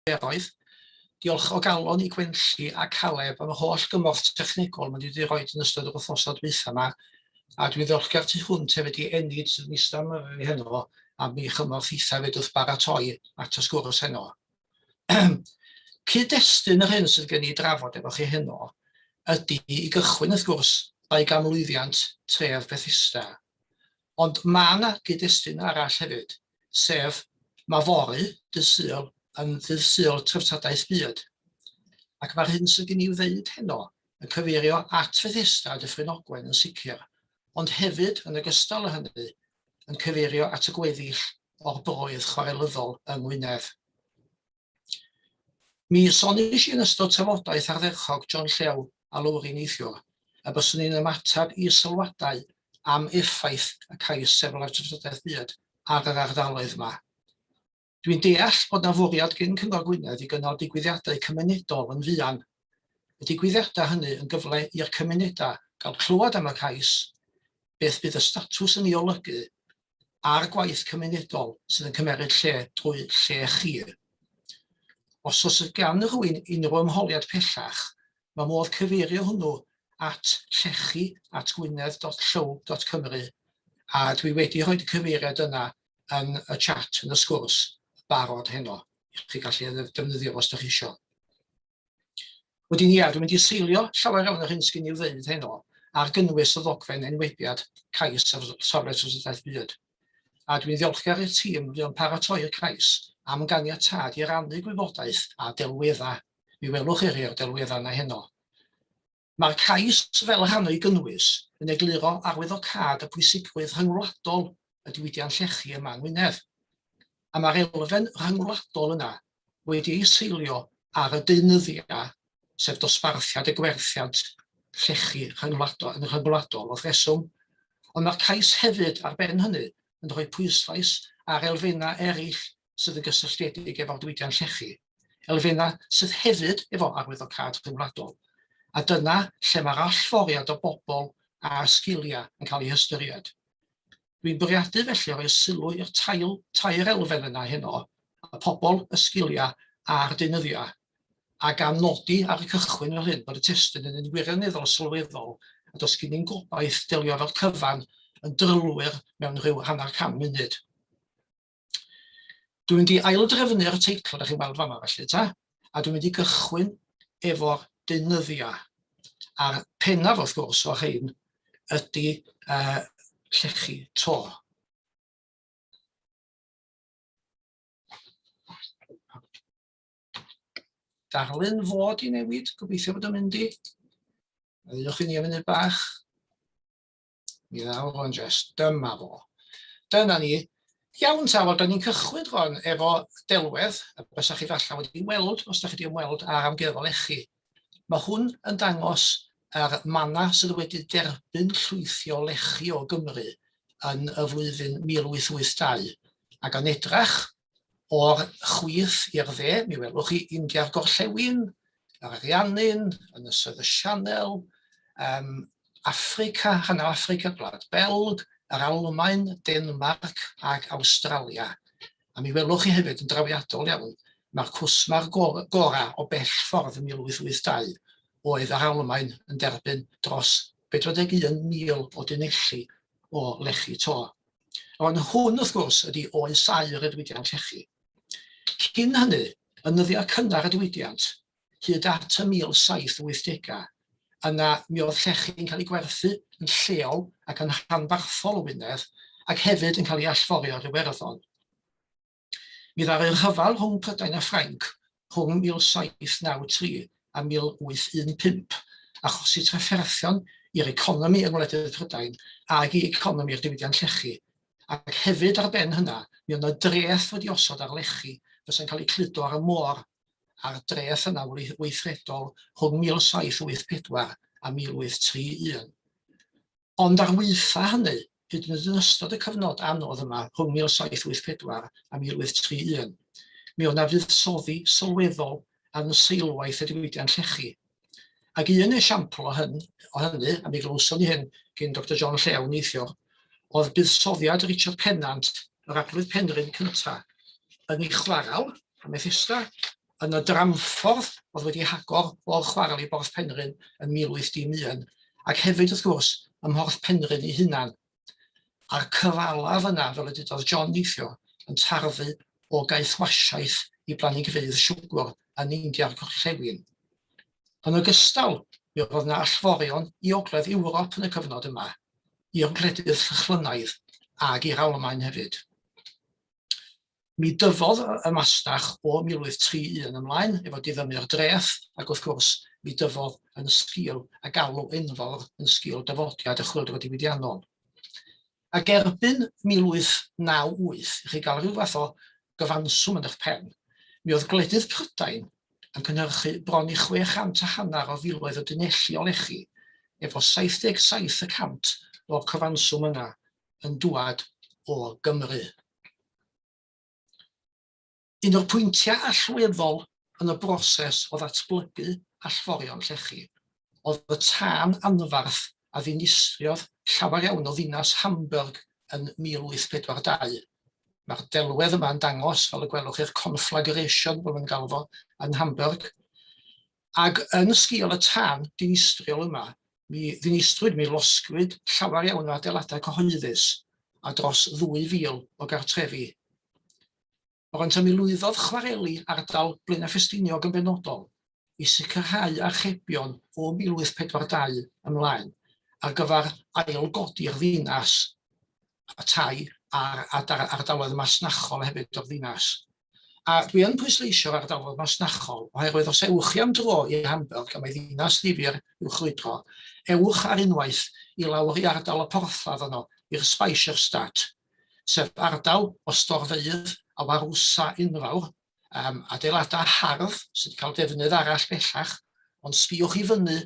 niferoedd. Diolch o galon i Gwenlli a Caleb am y holl gymorth technegol maen nhw wedi rhoi yn ystod yr wythnosau dwytha yma. A dwi'n ddiolchgar tu hwnt hefyd i Enid sydd yn eistedd yma fi heno am ei chymorth hitha hefyd wrth baratoi at y sgwrs heno. Cyd-destun yr hyn sydd gen i drafod efo chi heno ydy i gychwyn wrth gwrs dauganmlwyddiant tref Bethesda. Ond mae yna gyd-destun arall hefyd, sef mae fory, dydd Sul, yn ddydd Sul Treftadaeth Byd. Ac mae'r hyn sydd gen i i'w ddeud heno yn cyfeirio at Fethesda a Dyffryn Ogwen yn sicr, ond hefyd, yn ogystal â hynny, yn cyfeirio at y gweddill o'r broydd chwarelyddol yng Ngwynedd. Mi soniais i yn ystod trafodaeth ardderchog John Llew a Lowri neithiwr y byswn i'n ymateb i sylwadau am effaith y cais Sefydliad Treftadaeth Byd ar yr ardaloedd yma. Dwi'n deall bod 'na fwriad gin Cyngor Gwynedd i gynnal digwyddiadau cymunedol yn fuan. Y digwyddiadau hynny yn gyfle i'r cymunedau gael clywed am y cais, beth bydd y statws yn ei olygu a'r gwaith cymunedol sydd yn cymeryd lle drwy Lle Chi. Os oes gan rhywun unrhyw ymholiad pellach, mae modd cyfeirio hwnnw at llechi@gwynedd.llyw.cymru a dwi wedi rhoi y cyfeiriad yna yn y chat yn y sgwrs barod heno i chi gallu defnyddio fo os ydych chi isio. Wedyn ia, dwi'n mynd i seilio llawer iawn o'r hyn sgyn i'w ddeud heno ar gynnwys y ddogfen enwebiad cais ar safle Treftadaeth Byd. A dwi'n ddiolchgar i'r tîm fuo'n paratoi'r cais am ganiatâd i rannu gwybodaeth a delweddau. Mi welwch chi rhai o'r delweddau yna heno. Mae'r cais fel rhan o'i gynnwys yn egluro arwyddocâd a pwysigrwydd rhyngwladol y diwydiant llechi yma yng Ngwynedd. A mae'r elfen rhyngwladol yna wedi ei seilio ar y deunyddiau, sef dosbarthiad y gwerthiant llechi rhyngwladol, yn rhyngwladol wrth reswm. Ond mae'r cais hefyd, ar ben hynny, yn rhoi pwyslais ar elfennau eraill sydd yn gysylltiedig efo'r diwydiant llechi, elfennau sydd hefyd efo arwyddocâd rhyngwladol, a dyna lle mae'r allforiad o bobl a sgiliau yn cael eu hystyried. Dwi'n bwriadu felly roi sylw i'r tail, tair elfen yna heno, y pobl, y sgiliau a'r deunyddiau, a gan nodi ar y cychwyn fel hyn bod y testun yn un wirioneddol sylweddol a does gen i'm gobaith delio efo'r cyfan yn drylwyr mewn rhyw hanner can munud. Dwi'n mynd i aildrefnu'r teitl da chi'n weld fama felly ta, a dwi'n mynd i gychwyn efo'r deunyddiau. A'r pennaf wrth gwrs o'r rhain ydy uh, llechi to. Darlun fod i newid, gobeithio bod o'n mynd i. Ddewch i ni am munud bach. Mi ddaw fo'n jest, dyma fo. Dyna ni. Iawn ta, wel, da ni'n cychwyn rwan efo delwedd, y bysa chi falle wedi weld os da chi wedi ymweld â'r amgueddfa lechi. Mae hwn yn dangos yr manna sydd wedi derbyn llwythi o lechi o Gymru yn y flwyddyn 1882, ac yn edrach o'r chwith i'r dde, mi welwch chi India'r Gorllewin, yr Ariannin, Ynysoedd y Sianel, um, Affrica, rhan o Affrica, Gwlad Belg, yr Almaen, Denmarc ac Awstralia. A mi welwch chi hefyd yn drawiadol iawn, mae'r cwsmer gorau o bell ffordd yn 1882 oedd yr Almaen yn derbyn dros 41,000 o dunelli o lechi to. Ond hwn, wrth gwrs, ydy oes aur y diwydiant llechi. Cyn hynny, yn nyddiau cynnar y diwydiant, hyd at y 1780au, yna mi oedd llechi'n cael ei gwerthu yn lleol ac yn rhanbarthol o Wynedd, ac hefyd yn cael ei allforio i'r Iwerddon. Mi ddaru rhyfel rhwng Prydain a Ffrainc rhwng 1793 a 1815 achosi trafferthion i'r economi yng ngwledydd Prydain ag i economi'r diwydiant llechi, ac hefyd ar ben hynna, mi oedd 'na dreth wedi osod ar lechi fysa'n cael eu cludo ar y môr, a'r dreth yna weithredol rhwng 1784 a 1831. Ond ar waetha hynny, hyd yn oed yn ystod y cyfnod anodd yma rhwng 1784 a 1831, mi oedd 'na fuddsoddi sylweddol yn seilwaith y diwydiant llechi. Ac un esiampl o hyn, o hynny, a mi glywson ni hyn gyn Doctor John Llew neithiwr, oedd buddsoddiad Richard Pennant, yr Arglwydd Penrhyn cyntaf, yn ei chwarel ym Methesda. yn y dramffordd oedd wedi hagor o'r chwarel i Borth Penrhyn yn 1801, ac hefyd, wrth gwrs, ym Mhorth Penrhyn ei hunan. A'r cyfalaf yna, fel y dudodd John neithiwr, yn tarfu o gaethwasiaeth i blanhigfeydd siwgr yn India'r Gorllewin. Yn ogystal, mi roedd 'na allforion i Ogledd Ewrop yn y cyfnod yma, i'r gwledydd Llychlynaidd ag i'r Almaen hefyd. Mi dyfodd y masnach o 1831 ymlaen efo diddymu'r dreth ac wrth gwrs mi dyfodd yn sgil y galw enfawr yn sgil dyfodiad y chwyldro diwydiannol. Ac erbyn 1898, i chi gael rhyw fath o gyfanswm yn eich pen, mi oedd gwledydd Prydain yn cynhyrchu bron i 600 a hanner o filoedd o dunelli o lechi, efo 77 y cant o'r cyfanswm yna yn dŵad o Gymru. Un o'r pwyntiau allweddol yn y broses o ddatblygu allforion llechi oedd y tân anferth a ddinistriodd llawer iawn o ddinas Hamburg yn 1842. Mae'r delwedd yma yn dangos, fel y gwelwch chi'r conflagration, fel mae'n galw fo, yn Hamburg. Ac yn sgil y tân dinistriol yma, mi ddinistrwyd, mi losgwyd llawer iawn o adeiladau cyhoeddus a dros ddwy fil o gartrefi. Ond mi lwyddodd chwareli ardal Blaenau Ffestiniog yn benodol i sicrhau archebion o 1842 ymlaen ar gyfer ailgodi'r ddinas, y tai a'r ardaloedd masnachol hefyd o'r ddinas. A dwi yn pwysleisio'r ardaloedd masnachol, oherwydd os ewch chi am dro i Hamburg, a mae ddinas ddifyr i'w chrwydro, ewch ar unwaith i lawr i ardal y porthladd yno, i'r Speicherstadt, sef ardal o storfeydd a warwsa enfawr, um, adeiladau hardd sydd wedi cael defnydd arall bellach, ond sbïwch i fyny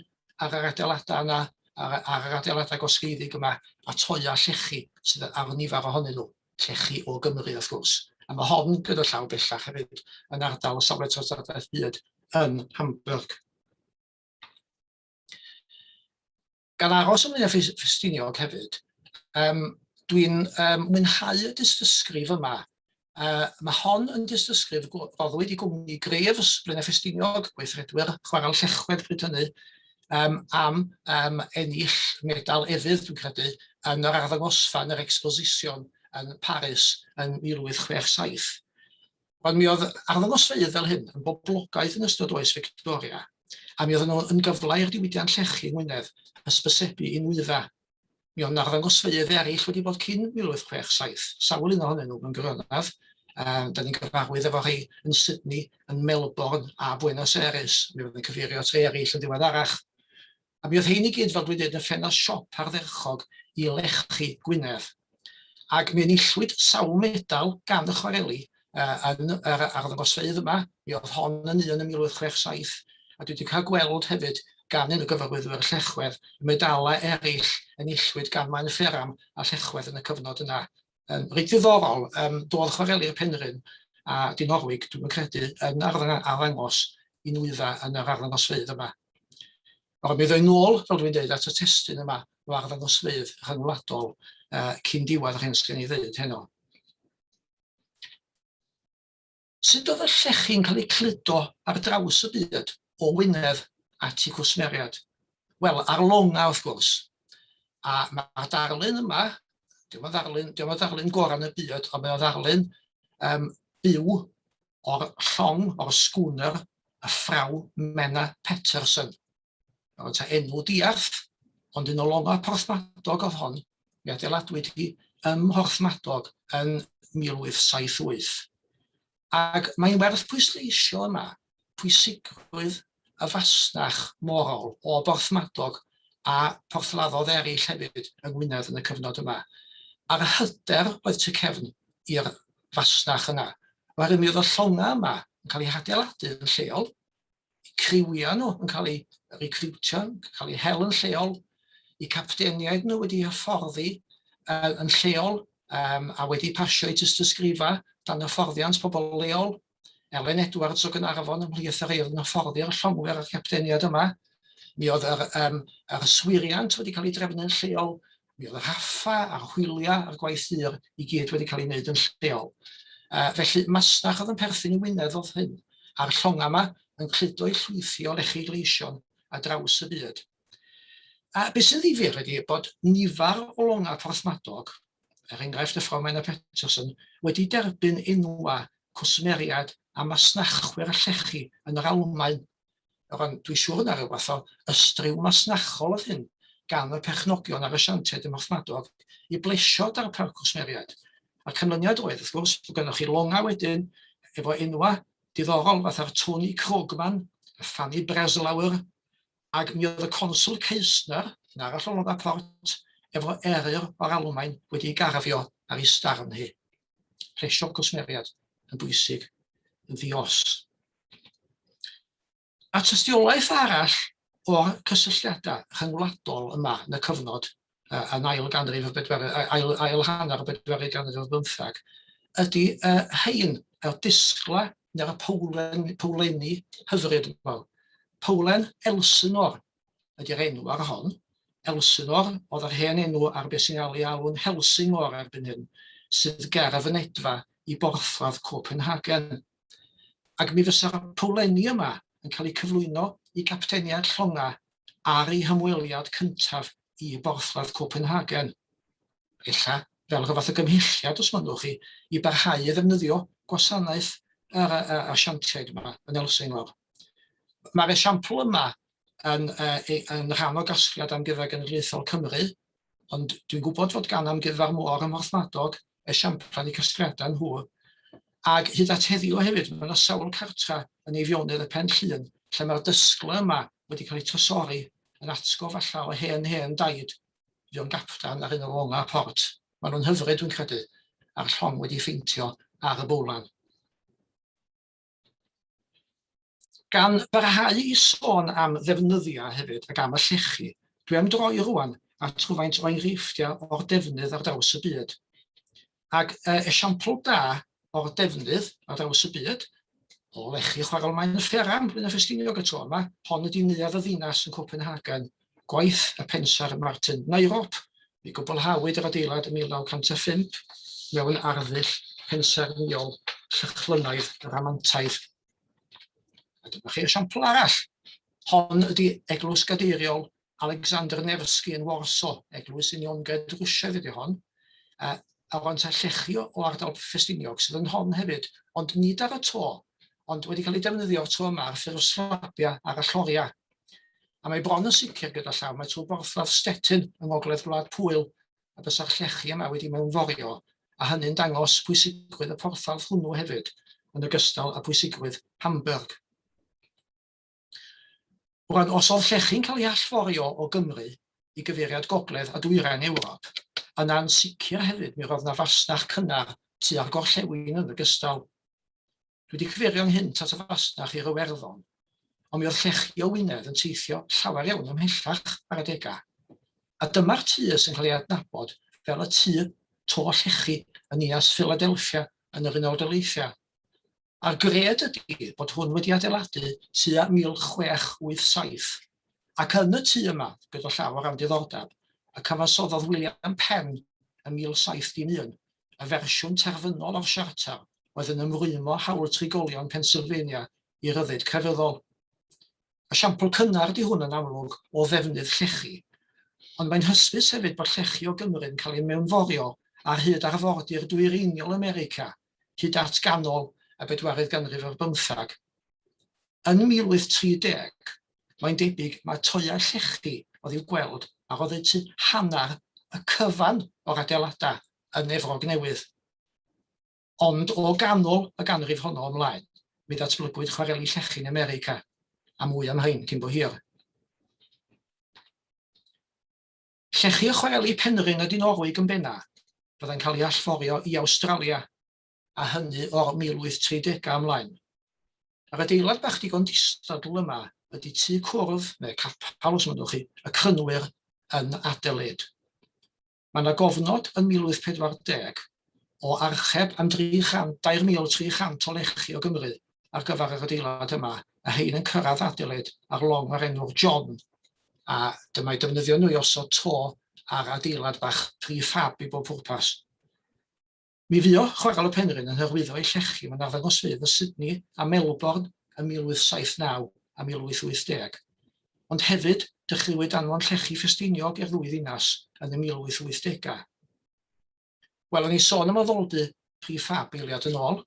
ar yr adeiladau yna, ar, ar yr adeiladau gosgeiddig yma, a toeau llechi sydd ar nifer ohonyn nhw. llechi o Gymru wrth gwrs. A mae hon gyda llaw bellach hefyd yn ardal o safle treftadaeth byd yn Hamburg. Gan aros ym Mlaenau Ffestiniog hefyd, um, dwi'n um, mwynhau y dystysgrif yma. Mae hon yn dystysgrif roddwyd i gwmni Graves, Blaenau Ffestiniog, gweithredwyr Chwarel Llechwedd bryd hynny, um, am um, ennill medal efydd, dwi'n credu, yn yr arddangosfa, yn yr exposition yn Paris yn 1867. Ond mi oedd arddangosfeydd fel hyn yn boblogaidd yn ystod oes Victoria, a mi oedden nhw yn gyfle i'r diwydiant llechi yng Ngwynedd hysbysebu i nwyddau. Mi oedd 'na arddangosfeydd eraill wedi bod cyn 1867, sawl un ohonyn nhw mewn gwirionedd. Da ni'n gyfarwydd efo rhai yn Sydney, yn Melbourne a Buenos Aires. Mi fydd yn cyfeirio at rhai eraill yn ddiweddarach. A mi oedd rhein i gyd, fel dwi'n dweud, yn ffenast siop ardderchog i lechi Gwynedd. Ac mi enillwyd sawl medal gan y chwareli yn yr arddangosfeydd yma. Mi oedd hon yn un yn 1867, a dwi wedi cael gweld hefyd gan un o gyfarwyddwyr Llechwedd y medalau eraill enillwyd gan Maen Fferam a Llechwedd yn y cyfnod yna. Reit ddiddorol, doedd chwareli'r Penrhyn a Dinorwig, dwi'm yn credu, yn arddangos i nwyddau yn yr arddangosfeydd yma. Ond mi ddoi nôl, fel dwi'n dweud, at y testun yma o arddangosfeydd rhyngwladol cyn diwedd yr hyn sydd gen i ddeud heno. Sut oedd y llechi'n cael eu cludo ar draws y byd o Wynedd at eu cwsmeriaid? Wel, ar longa wrth gwrs. A mae'r darlun yma, diolch yn ddarlun, diolch yn ddarlun gorau yn y byd, ond mae o'n ddarlun um, byw o'r llong, o'r sgwner, y ffraw Menna Pettersson. Oedd ta enw diarth, ond un o longau Porthmadog oedd hon. Mi adeiladwyd hi ym Mhorthmadog yn 1878. Ac mae'n werth pwysleisio yma pwysigrwydd y fasnach morol o Borthmadog a porthladdodd eraill hefyd yng Ngwynedd yn y cyfnod yma. A'r hyder oedd tu cefn i'r fasnach yna. Oherwydd mi oedd y llongau yma yn cael eu hadeiladu yn lleol, eu criwiau nhw yn cael eu recriwtio, yn cael eu hel yn lleol, eu capteniaid nhw wedi hyfforddi yn lleol um, a wedi pasio eu tystysgrifau dan hyfforddiant pobl leol. Elen Edwards o Gynarfon ymhlith y rhai oedd yn hyfforddi'r llongwyr a'r capteniaid yma. Mi oedd yr, um, yr yswiriant wedi cael ei drefnu'n lleol, mi oedd y rhaffa a'r hwyliau a'r gwaith dur i gyd wedi cael ei wneud yn lleol. Felly masnach oedd yn perthyn i Wynedd oedd hyn. A'r llongau yma yn cludo'u llwythi o lechi gleision ar draws y byd. A beth sy'n ddifyr ydy bod nifer o longau Porthmadog, er enghraifft y Frau Minor Peterson, wedi derbyn enwau cwsmeriaid a masnachwyr llechi yn yr Almaen. Rwan, dwi'n siŵr na rhyw fath o ystryw masnachol oedd hyn gan y perchnogion a'r asiantiaid ym Mhorthmadog i blesio darpar cwsmeriaid. A'r canlyniad oedd, wrth gwrs, bod gennych chi longau wedyn efo enwau diddorol fatha'r Tony Krogman, y Fanny Breslauer, ac mi oedd y Consul Keisner, un arall o longau port, efo eryr o'r Almaen wedi ei garfio ar ei starn hi. Plesio cwsmeriaid yn bwysig, yn ddi-os. A tystiolaeth arall o'r cysylltiadau rhyngwladol yma yn y cyfnod yn ail ganrif y bedwaredd, ail, ail hanner y bedwaredd ganrif ar bymthag, ydy hein, yr disgla neu'r powlen, powlenni hyfryd yma. Powlen Elsinor ydy'r enw ar hon. Elsinor oedd yr hen enw ar beth sy'n cael ei alw'n Helsingor erbyn hyn, sydd ger y fynedfa i borthladd Copenhagen. Ac mi fysa'r powlenni yma yn cael eu cyflwyno i gapteniaid llongau ar eu hymweliad cyntaf i borthladd Copenhagen. Ella fel rhyw fath o gymhelliad, os mynnwch chi, i barhau i ddefnyddio gwasanaeth yr asiantiaid yma yn Elsinore. Mae'r esiampl yma yn, yn rhan o gasgliad Amgueddfa Genedlaethol Cymru, Ond dwi'n gwybod fod gan Amgueddfa'r Môr ym Mhorthmadog esiamplau yn eu casgliadau nhw. Ac hyd at heddiw hefyd, mae yna sawl cartra yn Eifionydd y Pen Llŷn lle mae'r dysglau yma wedi cael eu trysori yn atgof falla o hen hen daid fuo'n gapdan ar un o longau port. Maen nhw'n hyfryd dwi'n credu, a'r llong wedi ffeintio ar y bowlan. Gan barhau i sôn am ddefnyddiau hefyd ac am y llechi, dwi am droi rwan at rhywfaint o enghreifftiau o'r defnydd ar draws y byd. Ac esiampl da o'r defnydd ar draws y byd, o lechi chwarel Maen Fferam, Blaenau Ffestiniog y tro yma, hon ydy Neuadd y Ddinas yn Copenhagen, Gwaith y pensaer Martin Nyrop. Mi gwblhawyd yr adeilad ym 1905 mewn arddull pensaernïol Llychlynaidd Ramantaidd. A dyma chi esiampl arall. Hon ydy Eglwys Gadeiriol Alexander Nevsky yn Warsaw, Eglwys Uniongred Rwsiaidd ydy hon. A rwan ta llechi o ardal Ffestiniog sydd yn hon hefyd, ond nid ar y to, ond wedi cael ei defnyddio'r tro yma ar ffurf slabiau ar y lloriau. A mae bron yn sicr gyda llaw mai trwy borthladd Stettin yng ngogledd Gwlad Pwyl y bysa'r llechi yma wedi mewnforio, a hynny'n dangos pwysigrwydd y porthladd hwnnw hefyd, yn ogystal â pwysigrwydd Hamburg. Rwan, os oedd llechi'n cael ei allforio o Gymru i gyfeiriad gogledd a dwyrain Ewrop, yna'n sicr hefyd mi roedd 'na fasnach cynnar tua'r gorllewin yn ogystal. Dwi wedi cyfeirio ynghynt at y fasnach i'r Iwerddon, ond mi oedd llechi o Wynedd yn teithio llawer iawn ymhellach ar adegau. A dyma'r tŷ sy'n cael ei adnabod fel y tŷ to llechi yn ninas Philadelphia yn yr Unol Daleithiau. A'r gred ydy bod hwn wedi adeiladu tua 1687, ac yn y tŷ yma, gyda llaw o ran diddordeb, y cyfansoddodd William Penn ym 1701 y fersiwn terfynol o'r Siarter oedd yn ymrwymo hawl trigolion Pennsylvania i ryddid crefyddol. Esiampl cynnar ydy hwn yn amlwg o ddefnydd llechi, ond mae'n hysbys hefyd bod llechi o Gymru'n cael eu mewnforio ar hyd arfordir dwyreiniol America hyd at ganol y bedwaredd ganrif ar bymthag. Yn 1830, mae'n debyg mai toeau llechi oedd i'w gweld ar oddeutu hanner y cyfan o'r adeiladau yn Efrog Newydd. Ond o ganol y ganrif honno ymlaen, mi ddatblygwyd chwareli llechi yn America, a mwy am rhein cyn bo hir. Llechi o chwareli Penrhyn a Dinorwig yn benna, fyddai'n cael ei allforio i Awstralia, a hynny o'r 1830au ymlaen. Yr adeilad bach digon distadl yma ydy tŷ cwrdd, neu capel os mynnwch chi, y Crynwyr yn Adelaide. Mae yna gofnod yn 1840 o archeb am 3,300 o lechi o Gymru ar gyfer yr adeilad yma, a rhein yn cyrraedd Adelaide ar long o'r enw'r John, a dyma'i defnyddio nhw i osod to ar adeilad bach prefab i bob pwrpas. Mi fuodd Chwarel y Penrhyn yn hyrwyddo ei llechi mewn arddangosfeydd yn Sydney a Melbourne ym 1879 a 1880. Ond hefyd, dechreuwyd anfon llechi Ffestiniog i'r ddwy ddinas yn y 1880au. Wel, o'n i'n sôn am addoldy prefab eiliad yn ôl,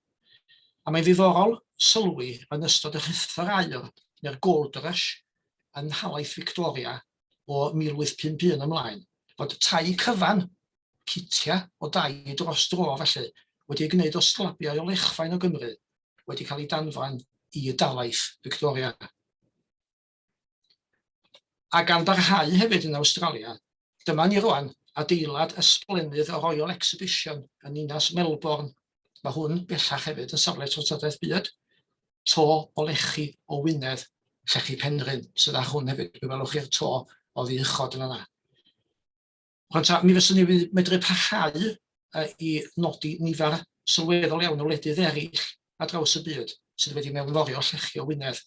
a mae'n ddiddorol sylwi yn ystod y rhuthr aur neu'r Gold Rush yn nhalaith Victoria o 1851 ymlaen, fod tai cyfan, citiau o dai dros dro felly, wedi eu gwneud o slabiau o lechfaen o Gymru, wedi cael eu danfon i dalaith Victoria. A gan barhau hefyd yn Awstralia, dyma ni rwan, adeilad ysblennydd y Royal Exhibition yn ninas Melbourne. Mae hwn bellach hefyd yn safle treftadaeth byd. To o lechi o Wynedd, llechi Penrhyn, sydd ar hwn hefyd. Mi welwch chi'r to oddi uchod yn fan'na. Rwan ta, mi fyswn i wedi medru parhau i nodi nifer sylweddol iawn o wledydd eraill ar draws y byd sydd wedi mewnforio llechi o Wynedd,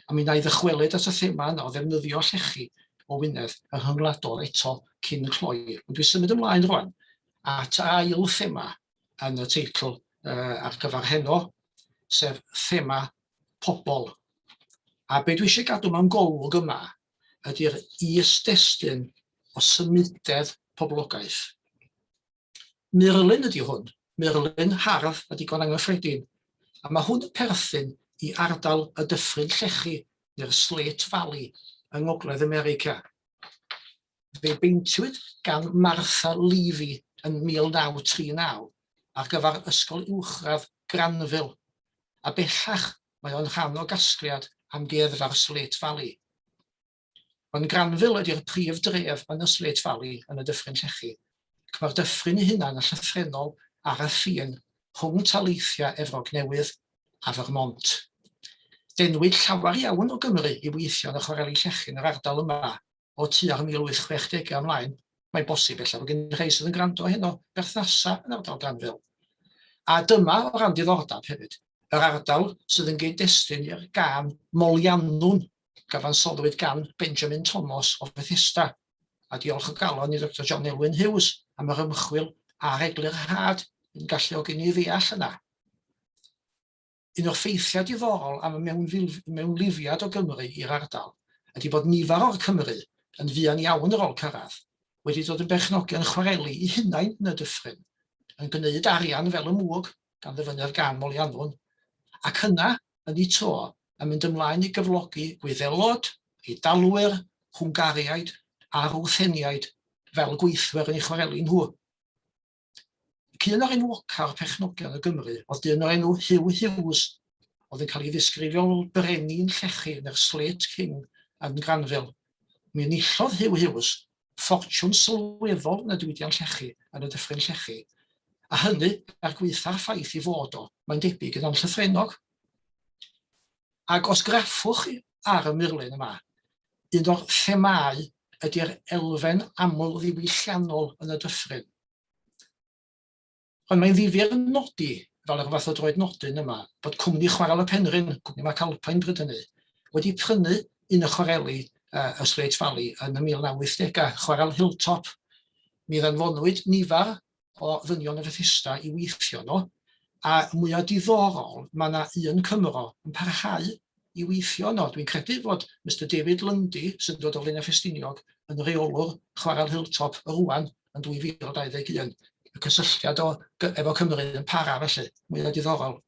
a mi wna i ddychwelyd at y thema yna o ddefnyddio llechi o Wynedd yn rhyngwladol eto cyn cloi. Ond dwi'n symud ymlaen rwan at ail thema yn y teitl ar gyfer heno, sef thema pobl. A be dwi eisiau gadw mewn golwg yma ydy'r is-destun o symudedd poblogaeth. Murlun ydy hwn, murlun hardd a digon anghyffredin, a mae hwn yn perthyn i ardal y Dyffryn Llechi, neu'r Slate Valley, yng Ngogledd America. Fe beintiwyd gan Martha Levy yn 1939 ar gyfer Ysgol Uwchradd Granville, a bellach mae o'n rhan o gasgliad Amgueddfa'r Slate Valley. Ond Granville ydy'r prif dref yn y Slate Valley yn y Dyffryn Llechi, ac mae'r dyffryn ei hunan yn llythrennol ar y ffin rhwng taleithiau Efrog Newydd a Vermont. Denwyd llawer iawn o Gymry i weithio yn y chwareli llechi yn yr ardal yma o tua'r 1860au ymlaen, mae'n bosib ella bod gen rhai sydd yn gwrando heno berthnasau yn ardal Granville. A dyma, o ran diddordeb hefyd, yr ardal sydd yn gyd-destun i'r gân Moliannwn, gyfansoddwyd gan Benjamin Thomas o Fethesda. A diolch o galon i Doctor John Elwyn Hughes am yr ymchwil a'r eglurhad yn galluogi ni ddeall yna. Un o'r ffeithiau diddorol am y mewnlifiad o Gymru i'r ardal ydy bod nifer o'r Cymry, yn fuan iawn ar ôl cyrraedd, wedi dod yn berchnogion chwareli eu hunain yn y dyffryn, yn gwneud arian fel y mwg, gan ddyfynnu'r gân Moliannwn, ac yna, yn eu tro, yn mynd ymlaen i gyflogi Gwyddelod, Eidalwyr, Hwngariaid a Rwtheniaid fel gweithwyr yn eu chwareli nhw. Ac un o'r enwoca'r perchnogion o Gymru oedd dyn o'r enw Hugh Hughes, oedd yn cael ei ddisgrifio fel brenin llechi neu'r Slate King yn Granville. Mi enillodd Hugh Hughes ffortiwn sylweddol yn y diwydiant llechi yn y Dyffryn Llechi, a hynny er gwaetha'r ffaith ei fod o, mae'n debyg, yn anllythrennog. Ac os graffwch chi ar y murlun yma, un o'r themâu ydy'r elfen aml-ddiwylliannol yn y dyffryn. Ond mae'n ddifyr nodi, fel yr fath o droed nodyn yma, bod cwmni Chwarel y Penrhyn, cwmni McAlpine bryd hynny, wedi prynu un o chwareli y Slate Valley yn y 1980au, Chwarel Hilltop. Mi ddanfonwyd nifer o ddynion y Fethesda i weithio yno, a mwyaf diddorol, mae yna un Cymro yn parhau i weithio yno. Dwi'n credu fod Mister David Lundy, sy'n dod o Flaenau Ffestiniog, yn reolwr Chwarel Hilltop rŵan yn 2021. Y cysylltiad o, efo Cymru yn para felly, mwyaf diddorol.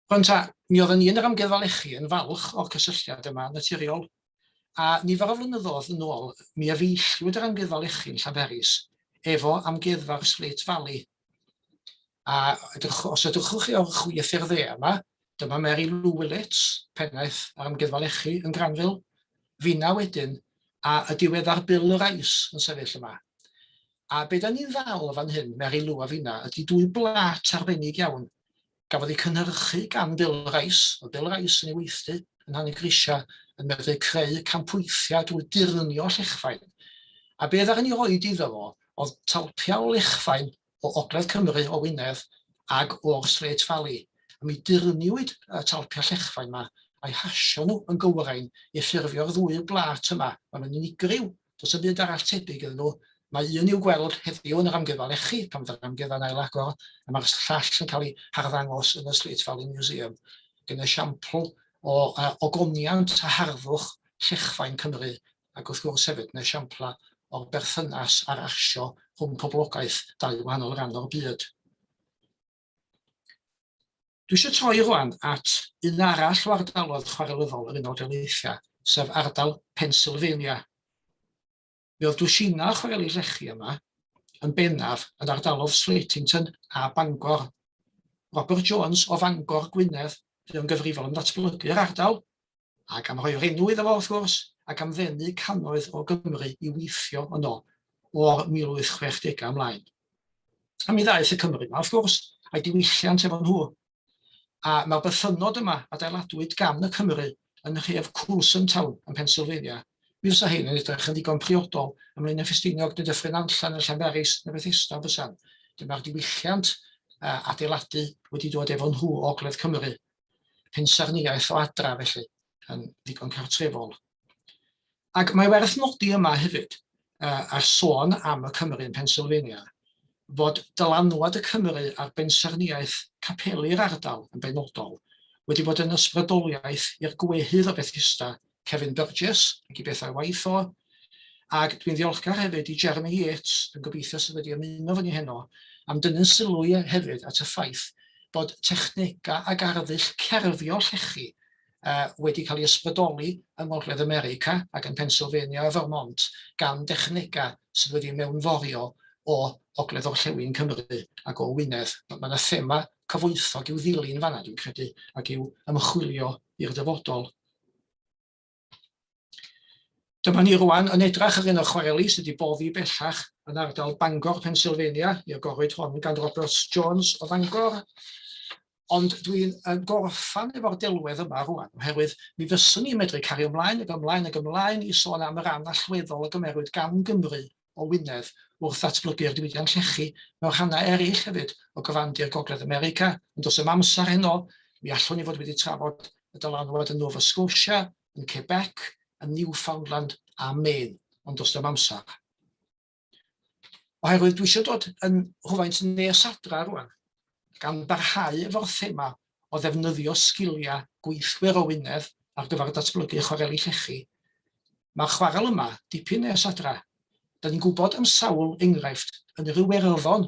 Rwan ta, mi oedden ni yn yr Amgueddfa Lechi yn falch o'r cysylltiad yma, naturiol, a nifer o flynyddoedd yn ôl, mi efeilliwyd yr Amgueddfa Lechi yn Llanberis efo Amgueddfa'r Slate Valley. A edrych, os edrychwch chi o'r chwith i'r dde yma, dyma Mary Lou Willits, pennaeth yr Amgueddfa Lechi yn Granville, finna wedyn, a y diweddar Bill Rice yn sefyll yma. A be da ni'n ddal fan hyn, Mary Lou a finna, ydy dwy blât arbennig iawn gafodd ei cynhyrchu gan Bill Rice, oedd Bill Rice yn ei weithdy yn Nhanygrisiau yn medru creu campweithiau drwy durnio llechfaen. A be ddaru ni roid iddo fo oedd talpiau o lechfaen o Ogledd Cymru, o Wynedd, ag o'r Slate Valley. A mi durniwyd y talpiau llechfaen yma a'i hasio nhw yn gywrain i ffurfio'r ddwy blât yma. Maen nhw'n unigryw. Does dim byd arall tebyg iddyn nhw. Mae un i'w gweld heddiw yn yr Amgueddfa Lechi, pan fydd yr amgueddfa'n ailagor, a mae'r llall yn cael ei harddangos yn y Slate Valley Museum. yn esiampl o ogoniant a harddwch llechfaen Cymru, ac wrth gwrs hefyd yn esiamplau o'r berthynas a'r asio rhwng poblogaeth dau wahanol ran o'r byd. Dwi eisiau troi rwan at un arall o ardaloedd chwarelyddol yr Unol Daleithiau, sef ardal Pennsylvania. Mi oedd dwsinau o chwareli llechi yma, yn bennaf yn ardaloedd Slatington a Bangor. Robert Jones o Fangor, Gwynedd, fu'n gyfrifol am ddatblygu'r ardal, ac am roi'r enw iddo fo wrth gwrs, ac am ddenu cannoedd o Gymry i weithio yno o'r 1860au ymlaen. A mi ddaeth y Cymry yma, wrth gwrs, a'i diwylliant efo nhw. A mae'r bythynnod yma adeiladwyd gan y Cymry yn nhref Coulson Town yn Pennsylvania. Mi fysa hein yn edrych yn ddigon priodol ym Mlaenau Ffestiniog neu Dyffryn Nantlle neu Llanberis neu Bethesda fysan. Dyma'r diwylliant adeiladu wedi dod efo nhw o Ogledd Cymru. Pensaernïaeth o adra felly, yn ddigon cartrefol. Ac mae werth nodi yma hefyd, ar sôn am y Cymry yn Pennsylvania, fod dylanwad y Cymry ar bensaernïaeth capeli'r ardal yn benodol wedi bod yn ysbrydoliaeth i'r gwehydd o Bethesda, Kevin Burgess, ac i bethau waith o. Ac dwi'n ddiolchgar hefyd i Jeremy Yates, dwi'n gobeithio sydd wedi ymuno fo ni heno, am dynnu'n sylw i hefyd at y ffaith bod technegau ac arddull cerfio llechi wedi cael ei ysbrydoli yng Ngogledd America ac yn Pennsylvania a Vermont gan dechnegau sydd wedi mewnforio o Ogledd Orllewin Cymru ac o Wynedd. Mae yna thema cyfoethog i'w ddilyn fanna, dwi'n credu, ac i'w ymchwilio i'r dyfodol. Dyma ni rwan yn edrach ar un o'r chwareli sydd wedi boddi bellach yn ardal Bangor, Pennsylvania. Mi agorwyd hon gan Robert Jones o Fangor. Ond dwi'n gorffan efo'r delwedd yma rwan, oherwydd mi fyswn i'n medru cario ymlaen ac ymlaen ac ymlaen i sôn am y ran allweddol a gymerwyd gan Gymru o Wynedd wrth ddatblygu'r diwydiant llechi mewn rhannau eraill hefyd o gyfandir Gogledd America, ond does dim amser heno, mi allwn ni fod wedi trafod y dylanwad yn Nova Scotia, yn Quebec, yn Newfoundland a Maine, ond does dim amser. Oherwydd dwi eisiau dod yn rhywfaint nes adra rwan, gan barhau efo'r thema o ddefnyddio sgiliau gweithwyr o Wynedd ar gyfer datblygu chwareli llechi, mae'r chwarel yma dipyn nes adra. Da ni'n gwybod am sawl enghraifft yn yr Iwerddon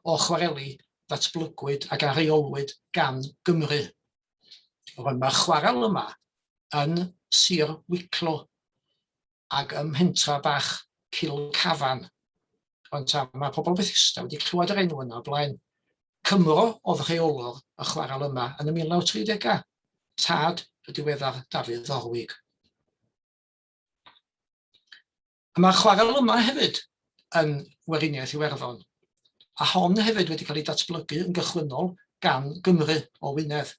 o chwareli ddatblygwyd ac a reolwyd gan Gymru. Rwan, mae'r chwarel yma yn Sir Wicklow ac ym mhentra bach Kilcavan. Rwan ta, mae pobl Bethesda wedi clywed yr enw yna o blaen. Cymro oedd rheolwr y chwarel yma yn y 1930au, tad y diweddar Dafydd Orwig. A mae'r chwarel yma hefyd yn Weriniaeth Iwerddon, a hon hefyd wedi cael ei datblygu yn gychwynnol gan Gymru o Wynedd.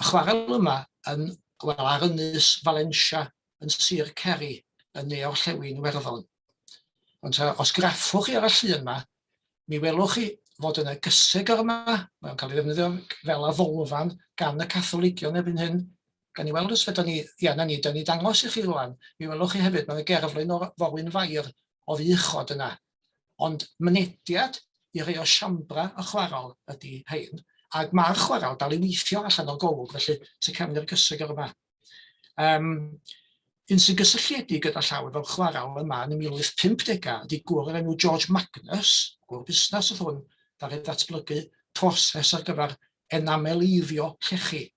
Y chwarel yma yn, wel, ar ynys Valentia yn Sir Kerry yn ne-orllewin Iwerddon. Ond ta, os graffwch chi ar y llun yma, mi welwch chi fod yna gysegr yma, mae'n cael ei ddefnyddio fel addolfan gan y Catholigion erbyn hyn. Gawn ni weld os fedrwn ni, ia, 'na ni, 'dan ni dangos i chi rwan, mi welwch chi hefyd, mae 'na gerflun o'r Forwyn Fair oddi uchod yna. Ond mynediad i rei o siambrau y chwarel ydy rhein, ac mae'r chwarel dal i weithio allan o'r golwg, felly tu cefn i'r gysegr yma. Um, un sy'n gysylltiedig gyda llaw efo'r chwarel yma yn y 1850au ydy gŵr o'r enw George Magnus, gŵr busnes oedd hwn, ddaru ddatblygu proses ar gyfer enameleiddio llechi.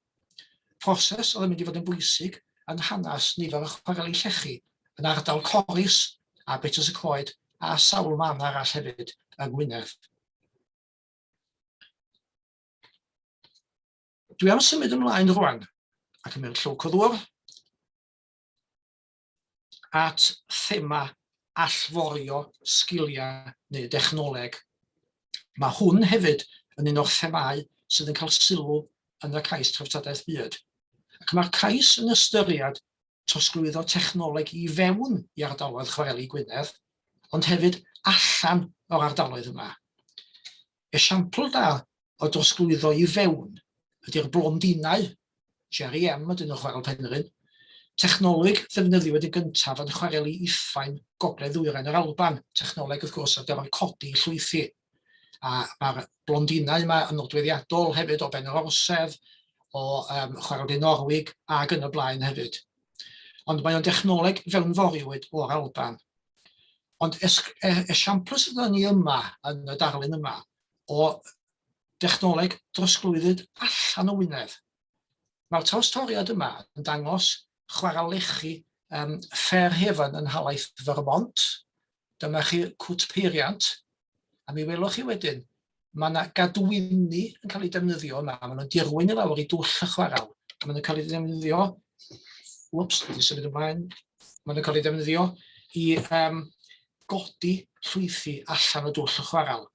Proses oedd yn mynd i fod yn bwysig yn hanes nifer o chwareli llechi yn ardal Corris a Betws y Coed a sawl man arall hefyd yng Ngwynedd. Dwi am symud ymlaen rwan a cymryd llwc o ddŵr at thema allforio sgiliau neu dechnoleg. Mae hwn hefyd yn un o'r themâu sydd yn cael sylw yn y cais treftadaeth byd. Ac mae'r cais yn ystyried trosglwyddo technoleg i fewn i ardaloedd chwareli Gwynedd, ond hefyd allan o'r ardaloedd yma. Esiampl da o drosglwyddo i fewn ydy'r blondinau, Jerry M ydyn nhw Chwarel Penrhyn, technoleg ddefnyddiwyd yn gyntaf yn chwareli Ithfaen gogledd ddwyrain yr Alban, technoleg wrth gwrs ar gyfer codi llwythi. A mae'r blondinau yma yn nodweddiadol hefyd o Ben yr Orsedd, o Chwarel Dinorwig ac yn y blaen hefyd. Ond mae o'n dechnoleg fewnforiwyd o'r Alban. Ond esiampl sydd ni yma, yn y darlun yma, o dechnoleg drosglwyddyd allan o Wynedd. Mae'r trawstoriad yma yn dangos chwarel lechi Fairhaven yn nhalaith Vermont. Dyma chi cwt peiriant, a mi welwch chi wedyn, mae yna gadwyni yn cael eu defnyddio yma, maen nhw'n dirwyn i lawr i dwll y chwarel, a maen nhw'n cael eu defnyddio, whoops, dwi wedi symud ymlaen, maen nhw'n cael eu defnyddio i godi llwythi allan o dwll y chwarel.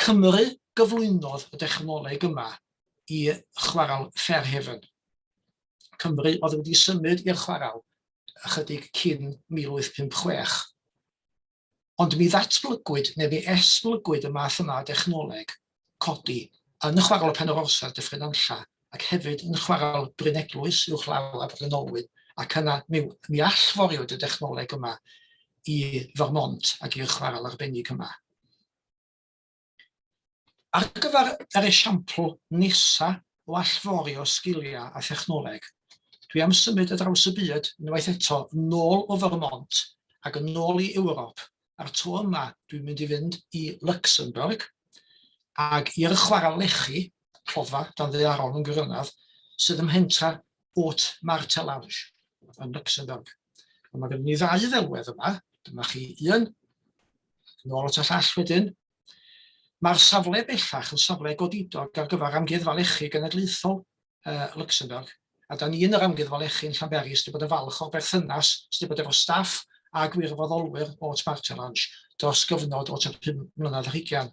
Cymru gyflwynodd y dechnoleg yma i chwarel Fairhaven. Cymru oedd wedi symud i'r chwarel ychydig cyn 1856. Ond mi ddatblygwyd, neu mi esblygwyd y math yma o dechnoleg codi yn chwarel Pen yr Orsedd, Dyffryn Nantlle, ac hefyd yn chwarel Bryn Eglwys uwchlaw Abergynolwyn, ac yna mi, mi allforiwyd y dechnoleg yma i Vermont ac i'r chwarel arbennig yma. Ar gyfer yr esiampl nesa o allforio sgiliau a thechnoleg, dwi am symud ar draws y byd unwaith eto nôl o Vermont ac yn ôl i Ewrop, a'r tro yma dwi'n mynd i fynd i Luxembourg ag i'r chwarel lechi, cloddfa dan ddaearol mewn gwirionedd, sydd ym mhentra Haute Martelange yn Luxembourg. A mae gennym ni ddau ddelwedd yma, dyma chi un, yn ôl at y llall wedyn. Mae'r safle bellach yn safle godidog ar gyfer Amgueddfa Lechi Genedlaethol Luxembourg, a da ni yn yr Amgueddfa Lechi yn Llanberis wedi bod yn falch o'r berthynas sydd wedi bod efo staff a gwirfoddolwyr o Haute-Martelange dros gyfnod o tua 5 mlynedd ar hugain.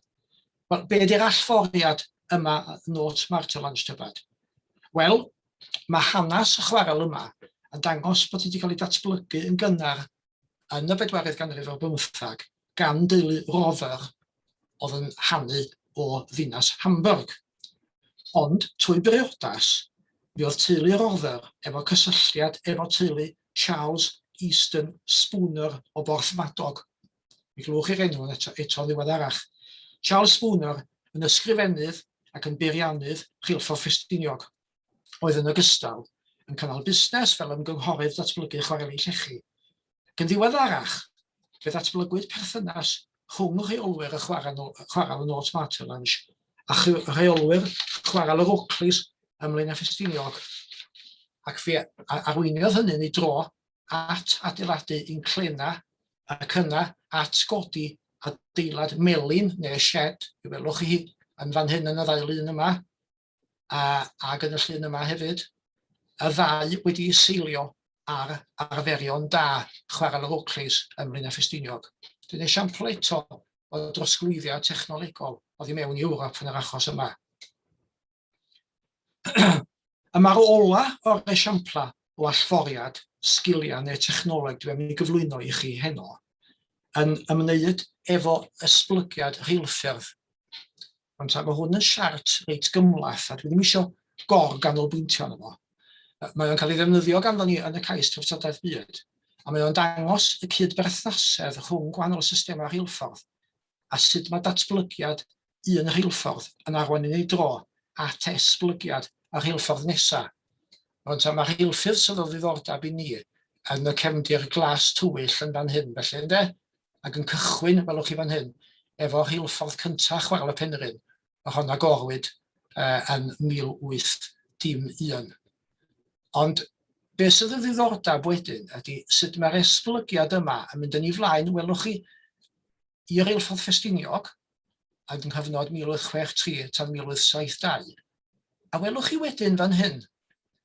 Wel, be ydy'r allforiad yma yn Haute-Martelange tybed? Wel, mae hanes y chwarel yma yn dangos bod wedi cael ei datblygu yn gynnar yn y bedwaredd ganrif ar bymthag gan deulu Rother oedd yn hanu o ddinas Hamburg. Ond trwy briodas, mi oedd teulu Rother efo cysylltiad efo teulu Charles Easton Spooner o Borthmadog. Mi glywch chi'r enw eto, eto ddiweddarach. Charles Spooner yn ysgrifennydd ac yn beiriannydd rheilffordd Ffestiniog. oedd yn ogystal yn cynnal busnes fel ymgynghorydd datblygu chwareli llechi. Ac yn ddiweddarach, fe ddatblygwyd perthynas rhwng rheolwyr y chwarel, chwarel yn Haute Martelange a rheolwyr chwarel yr Oakleys ym Mlaenau Ffestiniog, ac fe arweiniodd hynny yn ei dro at adeiladu inclena ac yna at godi adeilad melin neu shed, i welwch chi yn fan hyn yn y ddau lun yma, a, ag yn y llun yma hefyd, y ddau wedi'u seilio ar arferion da chwarel yr Oakleys ym Mlaenau Ffestiniog. Dwi'n esiampl eto o drosglwyddiad technolegol oddi mewn i Ewrop yn yr achos yma. Y mae'r ola o'r esiamplau o allforiad sgiliau neu technoleg dwi am ei gyflwyno i chi heno yn ymwneud efo esblygiad rheilffyrdd. Ond ta, mae hwn yn siart reit gymhleth a dwi ddim eisiau gor-ganolbwyntio arno fo. Mae o'n cael ei ddefnyddio ganddo ni yn y cais treftadaeth byd, a mae o'n dangos y cydberthnasedd rhwng gwahanol systemau rheilffordd a sut mae datblygiad un rheilffordd yn arwain yn ei dro at esblygiad y rheilffordd nesaf. Ond ta, mae rheilffyrdd sydd o ddiddordeb i ni yn y cefndir glas tywyll yn fan hyn, felly ynde? Ac yn cychwyn, welwch chi fan hyn, efo rheilffordd cyntaf Chwarel y Penrhyn, yr hon agorwyd yn 1801. Ond beth sydd o ddiddordeb wedyn ydy sut mae'r esblygiad yma yn mynd yn ei flaen, welwch chi, i reilffordd Ffestiniog, yn nghyfnod 1863 tan 1872, a welwch chi wedyn fan hyn,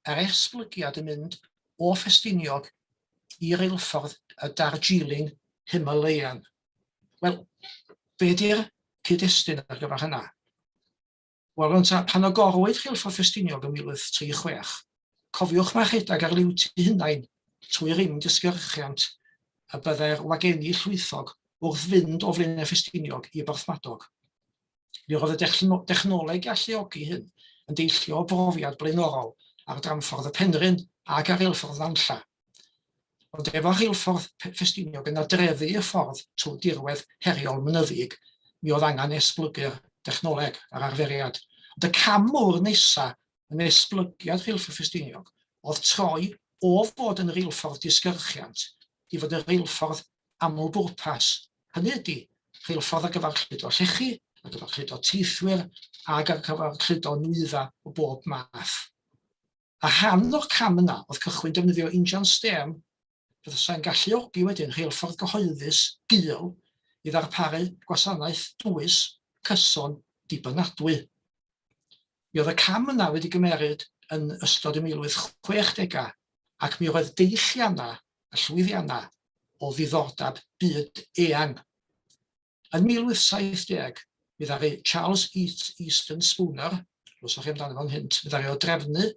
yr esblygiad yn mynd o Ffestiniog i reilffordd y Darjeeling Himalayan. Wel, be di'r cyd-destun ar gyfer hynna? Wel, rwan ta, pan agorwyd Rheilffordd Ffestiniog yn 1836, cofiwch mai rhedeg ar liwt eu hunain trwy rim disgyrchiant y byddai'r wagenni llwythog wrth fynd o Flaenau Ffestiniog i Borthmadog. Mi roedd y dechnoleg i alluogi hyn yn deillio o brofiad blaenorol ar dramffordd y Penrhyn ac ar reilffordd Nantlla. Ond efo rheilffordd Ffestiniog yn nadreddu y ffordd trwy dirwedd heriol mynyddig, mi oedd angen esblygu'r dechnoleg a'r arferiad. Ond y cam mawr nesa yn esblygiad Rheilffordd Ffestiniog oedd troi o fod yn reilffordd disgyrchiant i fod yn reilffordd amlbwrpas, hynny ydy, rheilffordd ar gyfer cludo llechi, ar gyfer cludo teithwyr ac ar gyfer cludo nwyddau o bob math. A rhan o'r cam yna oedd cychwyn defnyddio injan stêm Bysai'n galluogi wedyn rheilffordd gyhoeddus gul i ddarparu gwasanaeth dwys, cyson, dibynadwy. Mi oedd y cam yna wedi gymeryd yn ystod y 1860au ac mi roedd deilliannau a llwyddiannau o ddiddordeb byd eang. Yn 1870, mi ddaru Charles Easton Spooner, glywsoch chi amdano fo'n hynt, mi ddaru o drefnu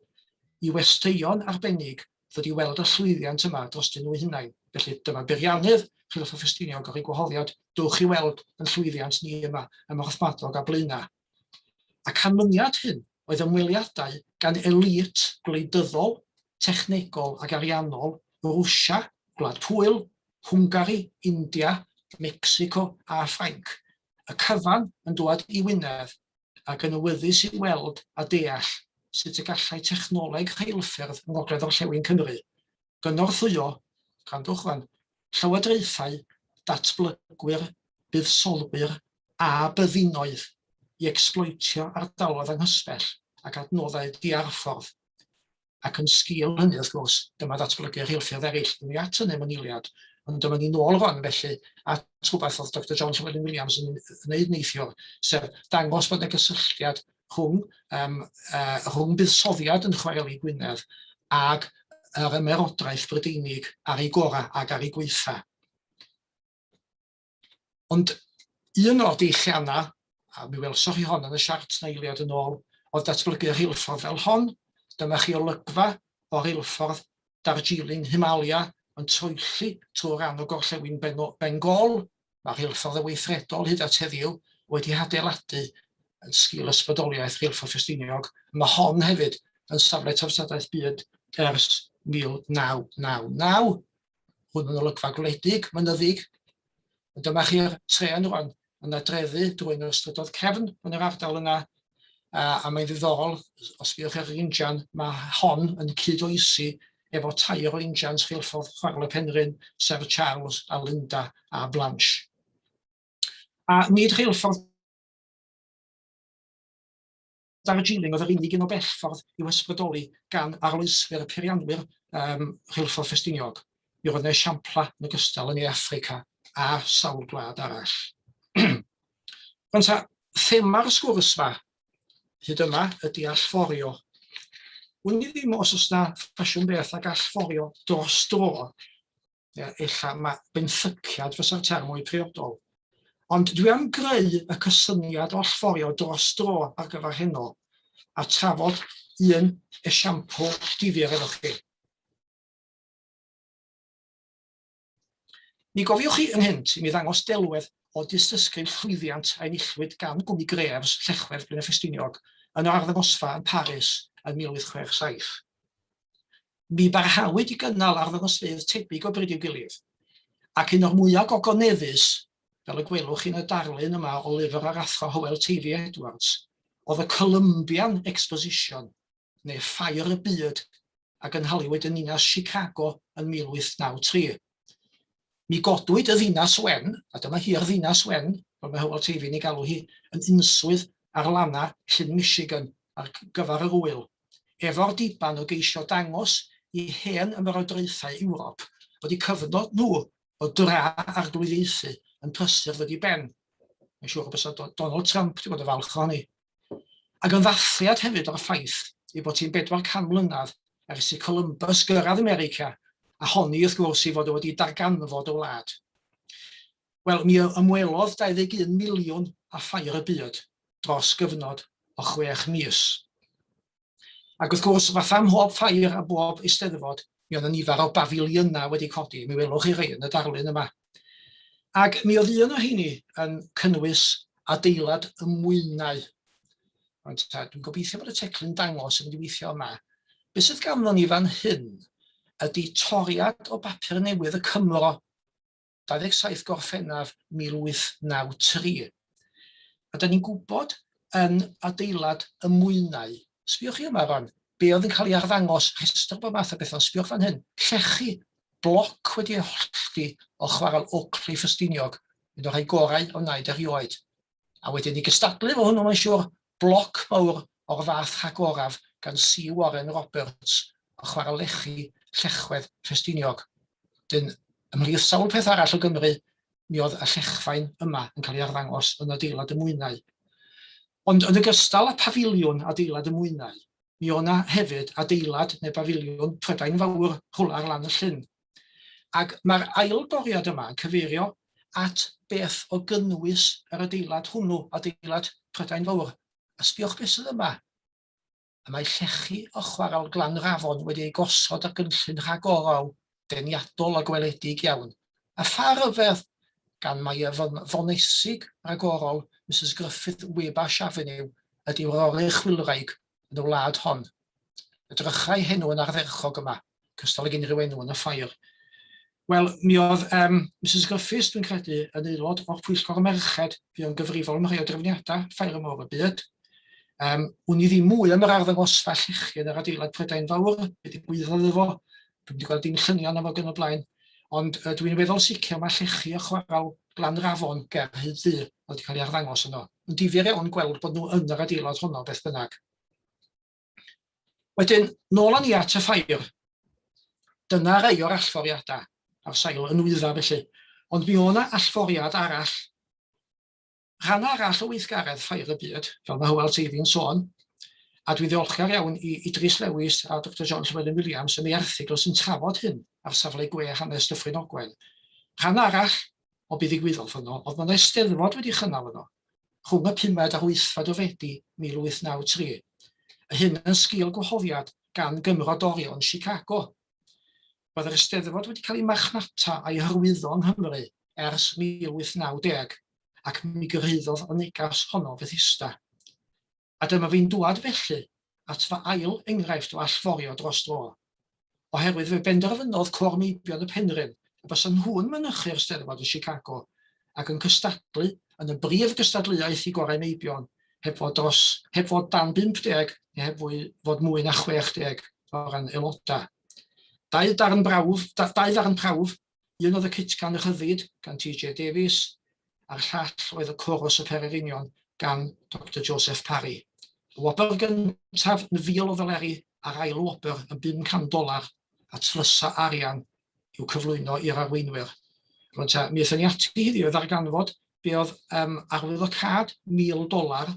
i westeion arbennig ddod i weld y llwyddiant yma drostyn nhw'u hunain. Felly dyma beiriannydd Rheilffordd Ffestiniog gyrru gwahoddiad, dowch i weld yn llwyddiant ni yma ym Mhorthmadog a Blaenau. A canlyniad hyn oedd ymweliadau gan elite gwleidyddol, technegol ac ariannol Rwsia, Gwlad Pwyl, Hwngari, India, Mecsico a Ffrainc, y cyfan yn dŵad i Wynedd ac yn awyddus i weld a deall sut y gallai technoleg rheilffyrdd yng Ngogledd-orllewin Cymru gynorthwyo, gwrandwch rwan, llywodraethau, datblygwyr, buddsoddwyr a byddinoedd i ecsbloetio ardaloedd anghysbell ac adnoddau diarffordd. Ac yn sgil hynny, wrth gwrs, dyma ddatblygu rheilffyrdd eraill. Dwn i at hynny mewn eiliad, ond dyma ni nôl rwan felly at rhywbeth oedd Doctor John Llywelyn Williams yn wneud neithiwr, sef dangos bod yna gysylltiad rhwng, um, rhwng buddsoddiad yn chwareli Gwynedd ag yr ymerodraeth Brydeinig ar ei gorau ac ar ei gwaetha. Ond un o'r deilliannau, a mi welsoch chi hon yn y siart na eiliad yn ôl, oedd datblygu rheilffordd fel hon. Dyma chi olygfa o reilffordd Darjeeling Himalaya yn troelli trwy ran o gorllewin Bengal. Mae'r rheilffordd yn weithredol hyd at heddiw wedi hadeiladu yn sgil ysbrydoliaeth Rheilffordd Ffestiniog. Mae hon hefyd yn safle treftadaeth byd ers 1999. Hwn yn olygfa gwledig, mynyddig. Ond dyma chi'r trên rwan yn adreddu drwy un o'r strydoedd cefn yn yr ardal yna, a, a mae'n ddiddorol, os sbïwch ar yr injan, mae hon yn cyd-oesi efo tair o injans rheilffordd Chwarel y Penrhyn, sef Charles a Linda a Blanche. A nid rheilffordd Darjeeling oedd yr unig un o bell ffordd i'w hysbrydoli gan arloeswyr y peirianwyr um, rheilffordd Ffestiniog. Mi roedd yna esiamplau yn ogystal yn Ne Affrica a sawl gwlad arall. Rwan ta, thema'r sgwrs ma hyd yma ydy allforio. Wn i ddim os oes na ffasiwn beth ag allforio dros dro, Ia, ella ma' benthyciad fysa'r term mwy priodol. Ond dwi am greu y cysyniad o allforio dros dro ar gyfer heno a trafod un esiampl difyr efo chi. Mi gofiwch chi ynghynt i mi ddangos delwedd o dystysgrif llwyddiant a enillwyd gan gwmni Graves, Llechwedd, Blaenau Ffestiniog, yn yr arddangosfa yn Paris yn 1867. Mi barhawyd i gynnal arddangosfeydd tebyg o bryd i'w gilydd, ac un o'r mwyaf gogoneddus, fel y gwelwch chi yn y darlun yma o lyfr yr Athro Hywel Teifi Edwards, oedd y Columbian Exposition, neu Ffair y Byd, a gynhaliwyd yn ninas Chicago yn 1893. Mi godwyd y Ddinas Wen, a dyma hi'r Ddinas Wen, fel mae Hywel Teifi'n ei galw hi, yn unswydd ar lannau Llyn Michigan ar gyfer yr ŵyl. efo'r diben o geisio dangos i hen ymerodraethau Ewrop fod eu cyfnod nhw o dra-arglwyddiaethu yn prysur ddod i ben. Mae'n siŵr y bysa Donald Trump wedi bod yn falch ohoni. Ac yn ddathliad hefyd o'r ffaith ei bod hi'n 400 mlynedd ers i Columbus gyrraedd America a honni wrth gwrs ei fod o wedi darganfod y wlad. Wel, mi ymwelodd 21 miliwn â Ffair y Byd dros gyfnod o chwech mis. Ac wrth gwrs, fatha ym mhob ffair a bob eisteddfod, mi oedd 'na nifer o bafiliynau wedi codi, mi welwch chi rhai yn y darlun yma. Ac mi oedd un o rheini yn cynnwys adeilad y mwynau. Ond ta, dwi'n gobeithio bod y teclyn dangos yn mynd i weithio yma. Be sydd ganddo ni fan hyn ydy toriad o bapur newydd y Cymro 27 Gorffennaf 1893. A da ni'n gwybod yn adeilad y mwynau Sbiwch chi yma rwan, be oedd yn cael ei arddangos, rhestr bob math o bethau, ond sbiwch fan hyn, llechi, bloc wedi ei hollti o chwarel Oakley Ffestiniog, un o'r rhai gorau a wnaed erioed. A wedyn i gystadlu efo hwnnw mae'n siŵr, bloc mawr o'r fath rhagoraf gan C Warren Roberts o chwarel lechi Llechwedd Ffestiniog. Dyn, ymhlith sawl peth arall o Gymru, mi oedd y llechfaen yma yn cael ei arddangos yn adeilad y mwynau. Ond yn ogystal â phafiliwn adeilad y mwynau, mi oedd 'na hefyd adeilad neu bafiliwn Prydain Fawr rhywle ar lan y llyn. Ac mae'r ail doriad yma yn cyfeirio at beth o gynnwys yr adeilad hwnnw, adeilad Prydain Fawr. A sbiwch beth sydd yma. Y mae llechi o chwarel Glanrafon wedi eu gosod ar gynllun rhagorol, deniadol a gweledig iawn, a pha ryfedd, gan mai y fonesig ragorol Misus Griffith Wabash Avenue ydyw'r oruchwylwraig yn y wlad hon. Edrychai henw yn ardderchog yma, cystal ag unrhyw enw yn y ffair. Wel, mi oedd um, Misus Griffiths, dwi'n credu, yn aelod o'r Pwyllgor Merched, fuo'n gyfrifol am rhai o drefniadau Ffair y Môr y Byd. Um, wn i ddim mwy am yr arddangosfa llechi yn yr adeilad Prydain Fawr, be ddigwyddodd efo, dwi'n wedi gweld dim lluniau yna fo gan y blaen, ond uh, dwi'n weddol sicr mae llechi o chwarel Glanrafon ger Rhyd Ddu oedd wedi cael ei arddangos yno. Yn difyr iawn gweld bod nhw yn yr adeilad honno beth bynnag. Wedyn, nôl â ni at y ffair. Dyna rai o'r allforiadau ar sail y nwyddau felly. Ond mi oedd 'na allforiad arall. Rhan arall o weithgaredd Ffair y Byd, fel mae Hywel Teifi'n sôn, a dwi'n ddiolchgar iawn i Idris Lewis a Doctor John Llewelyn Williams am ei erthygl sy'n trafod hyn ar safle gwe Hanes Dyffryn Ogwen. Rhan arall o be ddigwyddodd yno oedd bod 'na Eisteddfod wedi chynnal yno rhwng y pumed a'r wythfed o Fedi 1893, a hyn yn sgil gwahoddiad gan gymrodorion Chicago. Roedd yr Eisteddfod wedi cael ei marchnata a'i hyrwyddo yng Nghymru ers 1890, ac mi gyrhaeddodd y negas honno Fethesda. A dyma fi'n dŵad felly at fy ail enghraifft o allforio dros dro. Oherwydd fe benderfynodd Côr Meibion y Penrhyn y bysan nhw'n mynychu'r Steddfod yn Chicago ac yn cystadlu yn y brif gystadleuaeth i gorau meibion heb fod dros heb fod dan 50 neu heb fwy fod mwy na 60 o ran aelodau. Dau darn brawf, dau ddarn prawf, un oedd y Cytgan Rhyddid gan TJ Davies a'r llall oedd y Corws y Pererinion gan Doctor Joseph Parry. Y wobr gyntaf yn fil o ddoleri a'r ail wobr yn 500 dolar a tlysau arian i'w cyflwyno i'r arweinwyr. Rwan ta, mi aethon ni ati heddiw i ddarganfod be oedd um, arwyddocâd 1,000 dolar,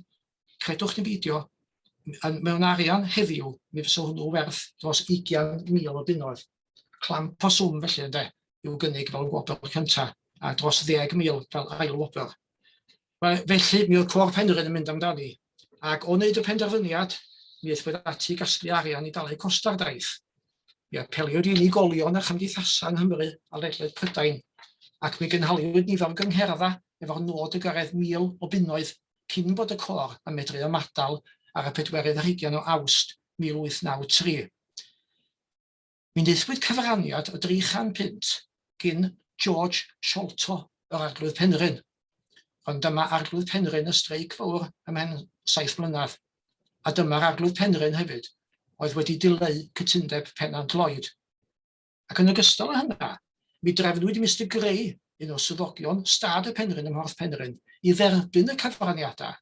credwch neu beidio, yn, mewn arian heddiw, mi fysa hwnnw werth dros 20,000 o bunnoedd. Clamp o swm felly ynde, i'w gynnig fel gwobr cynta, a dros 10,000 fel ail wobr. Felly, mi oedd Côr Penrhyn yn mynd amdani, ac o wneud y penderfyniad, mi aethpwyd ati i gasglu arian i dalu costau'r daith. Mi apeliwyd i unigolion a chymdeithasau yng Nghymru a ledled Prydain, ac mi gynhaliwyd nifer o gyngherddau efo'r nod o gyrraedd 1,000 o bunnoedd cyn bod y côr yn medru ymadael ar y pedwerydd ar hugain o Awst 1893. Mi wnaethpwyd cyfraniad o dri chan punt gin George Sholto, yr Arglwydd Penrhyn. Ond dyma Arglwydd Penrhyn y streic fawr ymhen saith mlynedd. A dyma'r Arglwydd Penrhyn hefyd oedd wedi dileu cytundeb Pennant Lloyd. Ac yn ogystal â hynna, mi drefnwyd i Mister Grey, un o swyddogion stad y Penrhyn ym Mhorth Penrhyn, i dderbyn y cyfraniadau,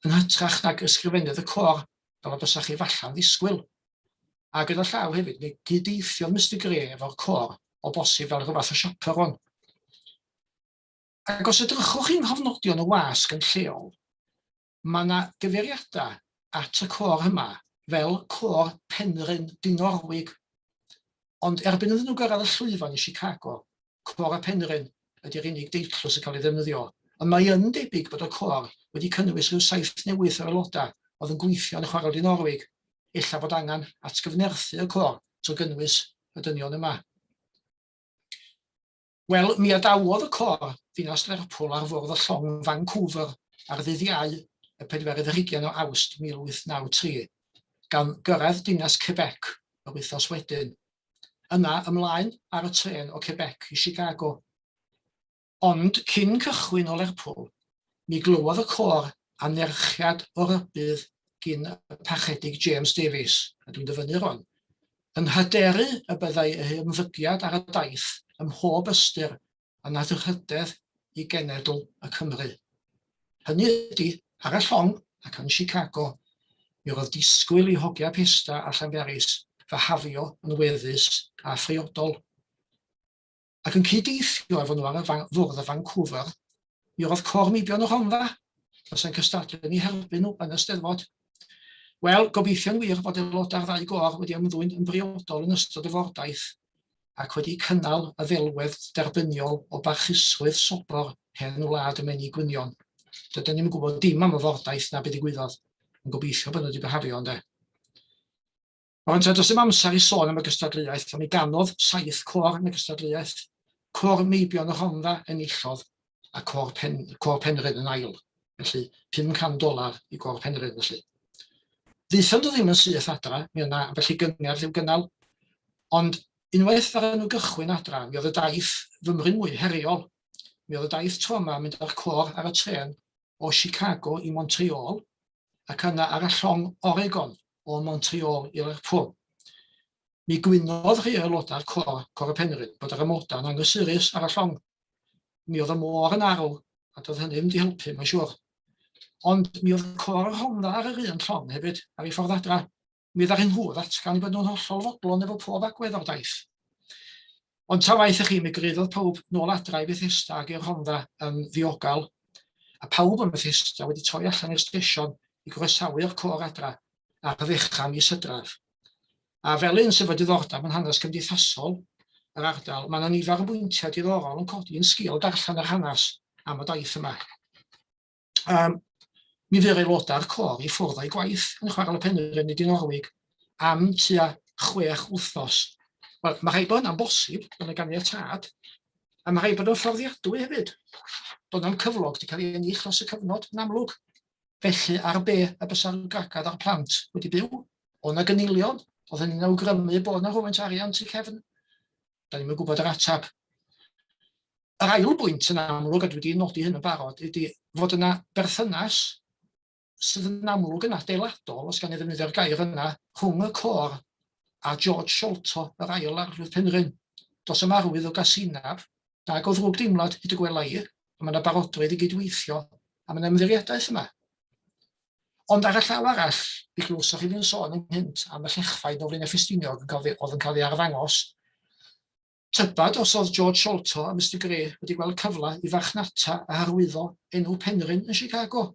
yn hytrach nag ysgrifennydd y côr, fel y bysach chi falla'n ddisgwyl. A gyda llaw hefyd, mi gyd-deithiodd Mister Grey efo'r côr, o bosib fel rhyw fath o chaperone. Ac os edrychwch chi'n nghofnodion y wasg yn lleol, mae yna gyfeiriadau at y côr yma fel Côr Penrhyn Dinorwig. Ond erbyn iddyn nhw gyrraedd y llwyfan i Chicago, Côr y Penrhyn ydy'r unig deitl sy'n cael ei ddefnyddio, ond mae yn debyg bod y côr wedi cynnwys rhyw saith neu wyth o aelodau oedd yn gweithio yn y Chwarel Dinorwig. Ella bod angen atgyfnerthu y côr trwy gynnwys y dynion yma. Wel, mi adawodd y côr ddinas Lerpwl ar fwrdd y llong Vancouver ar ddydd Iau, y pedwerydd ar hugain o Awst 1893, gan gyrraedd dinas Quebec yr wythnos wedyn. Yna, ymlaen ar y trên o Quebec i Chicago. Ond cyn cychwyn o Lerpwl, mi glywodd y côr anerchiad o rybudd gin y Parchedig James Davies, a dwi'n dyfynnu rwan, yn hyderu y byddai eu hymddygiad ar y daith ym mhob ystyr yn anrhydedd i genedl y Cymry. Hynny ydi, ar y llong ac yn Chicago, mi roedd disgwyl i hogia Pesda a Llanberis fahafio yn weddus a phriodol. Ac yn cyd-deithio efo nhw ar y fwrdd y Vancouver, mi roedd Côr Meibion y Rhondda, fysa'n cystadlu yn eu herbyn nhw yn y Steddfod. Wel, gobeithio'n wir fod aelodau'r ddau gôr wedi ymddwyn yn briodol yn ystod y fordaith ac wedi cynnal y ddelwedd derbyniol o barchusrwydd sobor hen wlad y menyg gwynion. Dydyn ni'm yn gwybod dim am y fordaith na be ddigwyddodd, ond gobeithio bod nhw wedi byhafio ynde. Ond ta, does dim amser i sôn am y gystadleuaeth, ond mi ganodd saith côr yn y gystadleuaeth. Côr Meibion y Rhondda enillodd a Côr, Pen, Côr Penrhyn yn ail. Felly, 500 dolar i Gôr Penrhyn, felly. Ddaethon nhw ddim yn syth adra, mi yna ambell i gyngerdd i'w gynnal, ond unwaith ddaru nhw gychwyn adra, mi oedd y daith fymryn mwy heriol. Mi oedd y daith tro yma mynd â'r côr ar y trên o Chicago i Montreal, ac yna ar y llong Oregon o Montreal i Lerpwl. Mi gwynodd rhai o aelodau'r côr, Côr y Penrhyn, bod yr amodau yn anghysurus ar y llong. Mi oedd y môr yn arw, a doedd hynny ddim wedi helpu, mae'n siŵr. Ond mi oedd Côr y Rhondda ar yr un llong hefyd, ar ei ffordd adra. Mi ddaru nhw ddatgan eu bod nhw'n hollol fodlon efo pob agwedd o'r daith. Ond ta waeth i chi, mi gyrhaeddodd pawb nôl adra i Fethesda ag i'r Rhondda yn ddiogel, a pawb yn Fethesda wedi troi allan i'r stesion i groesawu'r côr adra ar ddechrau mis Hydref. A fel un sydd efo diddordeb yn hanes cymdeithasol yr ardal, mae yna nifer o bwyntiau diddorol yn codi yn sgil darllen yr hanes am y daith yma. Mi fu'r aelodau'r côr i ffwrdd o'i gwaith yn Chwarel y Penrhyn i Dinorwig am tua 6 wythnos. Wel, mae rhaid bod hynna'n bosib, bod yna ganiatâd, a mae rhaid bod o'n fforddiadwy hefyd. Doedd na'm cyflog wedi cael ei ennill dros y cyfnod, yn amlwg. Felly, ar be y bysa'r gwragedd a'r plant wedi byw? Oedd 'na gynilion? Oedd hynny'n awgrymu bod 'na rhywfaint o arian tu cefn? Da ni'm yn gwybod yr ateb. Yr ail bwynt yn amlwg, a dwi wedi nodi hyn yn barod, ydy fod yna berthynas sydd yn amlwg yn adeiladol, os gan i ddefnyddio'r gair yna, rhwng y côr a George Sholto, yr ail arglwydd Penrhyn. Does dim arwydd o gasineb, nag o ddrwgdeimlad, hyd y gwela i, a mae yna barodrwydd i gydweithio, a mae yna ymddiriedaeth yma. Ond ar y llaw arall, mi glywsoch chi fi'n sôn ynghynt am y llechfaen o Flaenau Ffestiniog yn cael, oedd yn cael ei arddangos. Tybed os oedd George Sholto a Mister Grey wedi gweld cyfle i farchnata a hyrwyddo enw Penrhyn yn Chicago?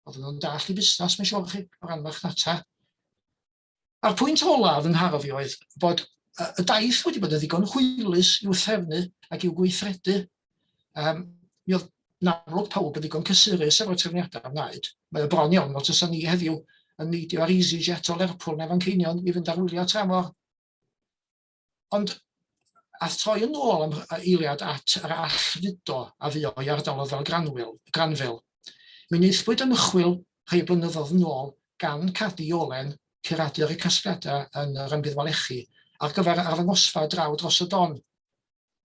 Oedden nhw'n dallt eu busnes, mae'n siŵr chi, o ran marchnata. A'r pwynt olaf yn nharo fi oedd bod y daith wedi bod yn ddigon hwylus i'w threfnu ac i'w gweithredu. Mi oedd yn amlwg pawb yn ddigon cysurus efo'r trefniadau a wnaed. Mae o bron iawn fel tasa ni heddiw yn neidio ar EasyJet o Lerpwl neu Fanceinion i fynd ar wyliau tramor. Ond a throi yn ôl am eiliad at yr allfudo a fuo i ardaloedd fel Granville, Granville, mi wnaethpwyd ymchwil rhai blynyddoedd yn ôl gan Cadi Iolen, curadur y casgliadau yn yr Amgueddfa Lechi, ar gyfer arddangosfa draw dros y don.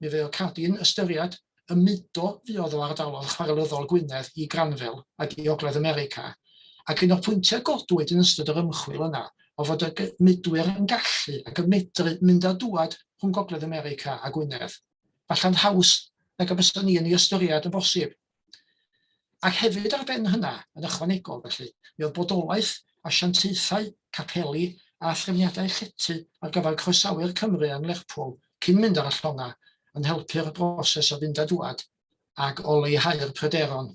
Mi fuodd Cadi'n ystyried y mudo fuodd o ardaloedd chwarelyddol Gwynedd i Granville ac i Ogledd America, ac un o'r pwyntiau godwyd yn ystod yr ymchwil yna oedd fod y mudwyr yn gallu ac yn medru mynd a dŵad rhwng Gogledd America a Gwynedd, falle'n haws nag y bysa ni yn ei ystyried yn bosib. Ac hefyd ar ben hynna, yn ychwanegol felly, mi oedd bodolaeth asiantaethau, capeli a threfniadau llety ar gyfer croesawu'r Cymry yn Lerpwl cyn mynd ar y llongau yn helpu'r broses o fynd a dŵad ac o leihau'r pryderon.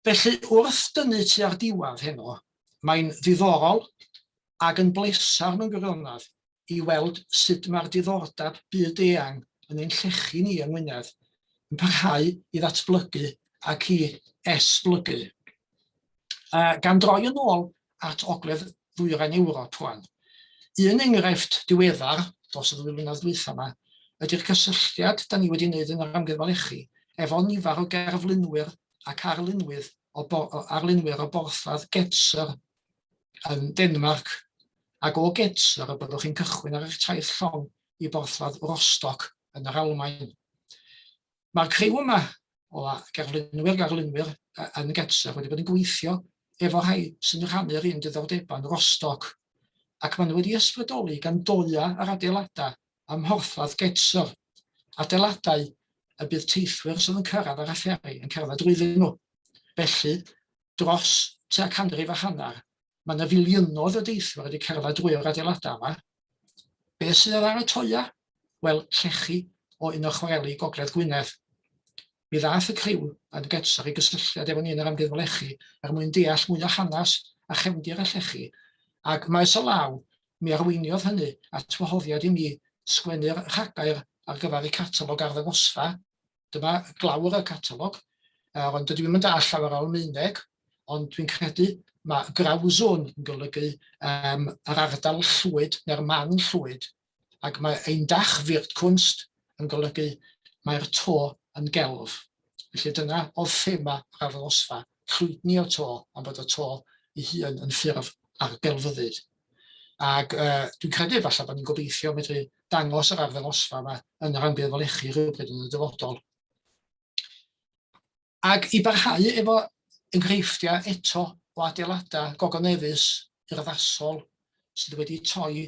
Felly, wrth dynnu tua'r diwedd heno, mae'n ddiddorol ac yn bleser mewn gwirionedd i weld sut mae'r diddordeb byd-eang yn ein llechi ni yng Ngwynedd yn parhau i ddatblygu ac i esblygu. Gan droi yn ôl at Ogledd Ddwyrain Ewrop rwan, un enghraifft diweddar dros y ddwy flynedd dwytha yma ydy'r cysylltiad da ni wedi wneud yn yr Amgueddfa Lechi efo nifer o gerflunwyr ac arlunwydd o, arlunwyr o borthladd Gedser yn Denmarc, ac o Gedser y byddwch chi'n cychwyn ar eich taith llong i borthladd Rostock yn yr Almaen. Mae'r criw yma o gerflunwyr ac arlunwyr yn Gedser wedi bod yn gweithio efo rhai sy'n rhannu'r un diddordebau yn Rostock, ac maen nhw wedi ysbrydoli gan doeau yr adeiladau ym mhorthladd Gedser, adeiladau y bydd teithwyr sydd yn cyrraedd ar y fferi yn cerdded drwyddyn nhw. Felly, dros tua canrif a hanner, mae yna filiynoedd o deithwyr wedi cerdded drwy'r adeiladau yma. Be sydd ar y toeau? Wel, llechi o un o chwareli Gogledd Gwynedd. Mi ddaeth y criw yn Gedser i gysylltiad efo ni yn yr Amgueddfa Lechi er mwyn deall mwy o hanes a chefndir y llechi, ac maes o law, mi arweiniodd hynny at wahoddiad i mi sgwennu'r rhagair ar gyfer eu catalog arddangosfa. Dyma glawr y catalog, ond dydw i ddim yn dallt llawer o Almaeneg, ond dwi'n credu mae Grauzone yn golygu um, yr ardal llwyd neu'r man llwyd ac mae ein Dach wird Kunst yn golygu mae'r to yn gelf. Felly dyna oedd thema yr arddangosfa, llwydni o'r to, am fod y to ei hun yn ffurf ar gelfyddyd. Ac uh, dwi'n credu falle bod ni'n gobeithio medru dangos yr arddangosfa yma yn yr Amgueddfa Lechi rhywbryd yn y dyfodol. Ac i barhau efo enghreifftiau eto o adeiladau gogoneddus urddasol sydd wedi toi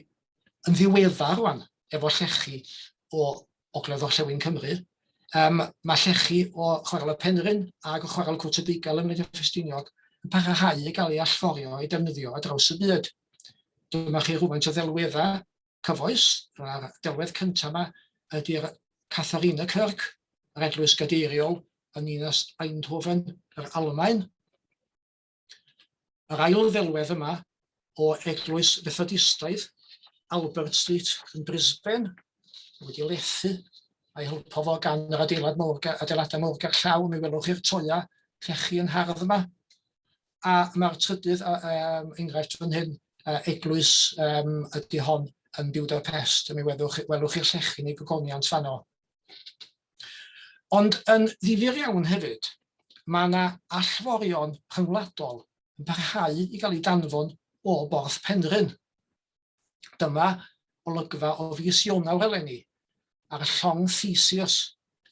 yn ddiweddar rwan efo llechi o Ogledd Orllewin Cymru, um, mae llechi o Chwarel y Penrhyn ac o Chwarel Cwt y Bugail ym Mlaenau Ffestiniog yn parhau i gael ei allforio a'i defnyddio ar draws y byd. Dyma chi rhywfaint o ddelweddau cyfoes. Mae'r delwedd cyntaf yma ydy'r Katharina Kirk, yr eglwys gadeiriol yn ninas Eindhoven, yr Almaen. Yr ail ddelwedd yma o eglwys Fethodistaidd Albert Street yn Brisbane, wedi lethu a'i helpo fo gan yr adeilad mawr, adeiladau mawr gerllaw, mi welwch chi'r toia llechi yn hardd yma. A mae'r trydydd um, enghraifft fan hyn, uh, eglwys um, ydy hon yn Budapest, a mi welwch, welwch chi'r llechi neu gogoniant fanno. Ond yn ddifyr iawn hefyd, mae yna allforion rhyngwladol yn parhau i gael eu danfon o Borth Penrhyn. Dyma olygfa o fis Ionawr eleni ar y llong Theseus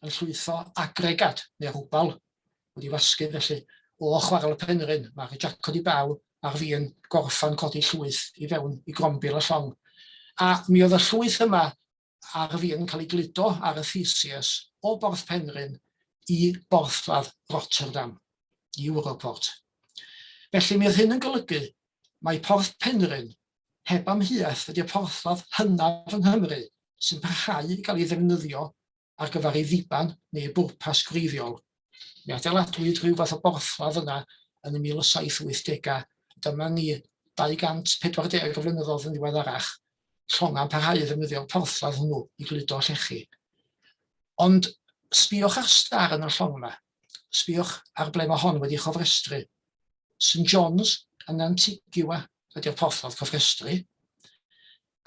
yn llwytho agregad, neu rwbal, wedi wasgu felly, o Chwarel y Penrhyn. Mae'r jacod i baw ar fin gorffan codi llwyth i fewn i grombil y llong. A mi oedd y llwyth yma ar fin cael ei gludo ar y Theseus o Borth Penrhyn i borthladd Rotterdam, i Europort. Felly mi oedd hyn yn golygu mai Porth Penrhyn, heb amheuaeth, ydy'r porthladd hynaf yng Nghymru sy'n parhau i gael ei ddefnyddio ar gyfer ei ddiban neu ei bwrpas gwreiddiol. Mi adeiladwyd rhyw fath o borthladd yna yn y 1780au. Dyma ni, 240 o flynyddoedd yn ddiweddarach, llongau'n parhau i ddefnyddio'r porthladd hwnnw i gludo llechi. Ond sbïwch ar star yn y llong yma. Sbïwch ar ble mae hon wedi chofrestru. St John's yn Antigua ydy'r porthladd cofrestru.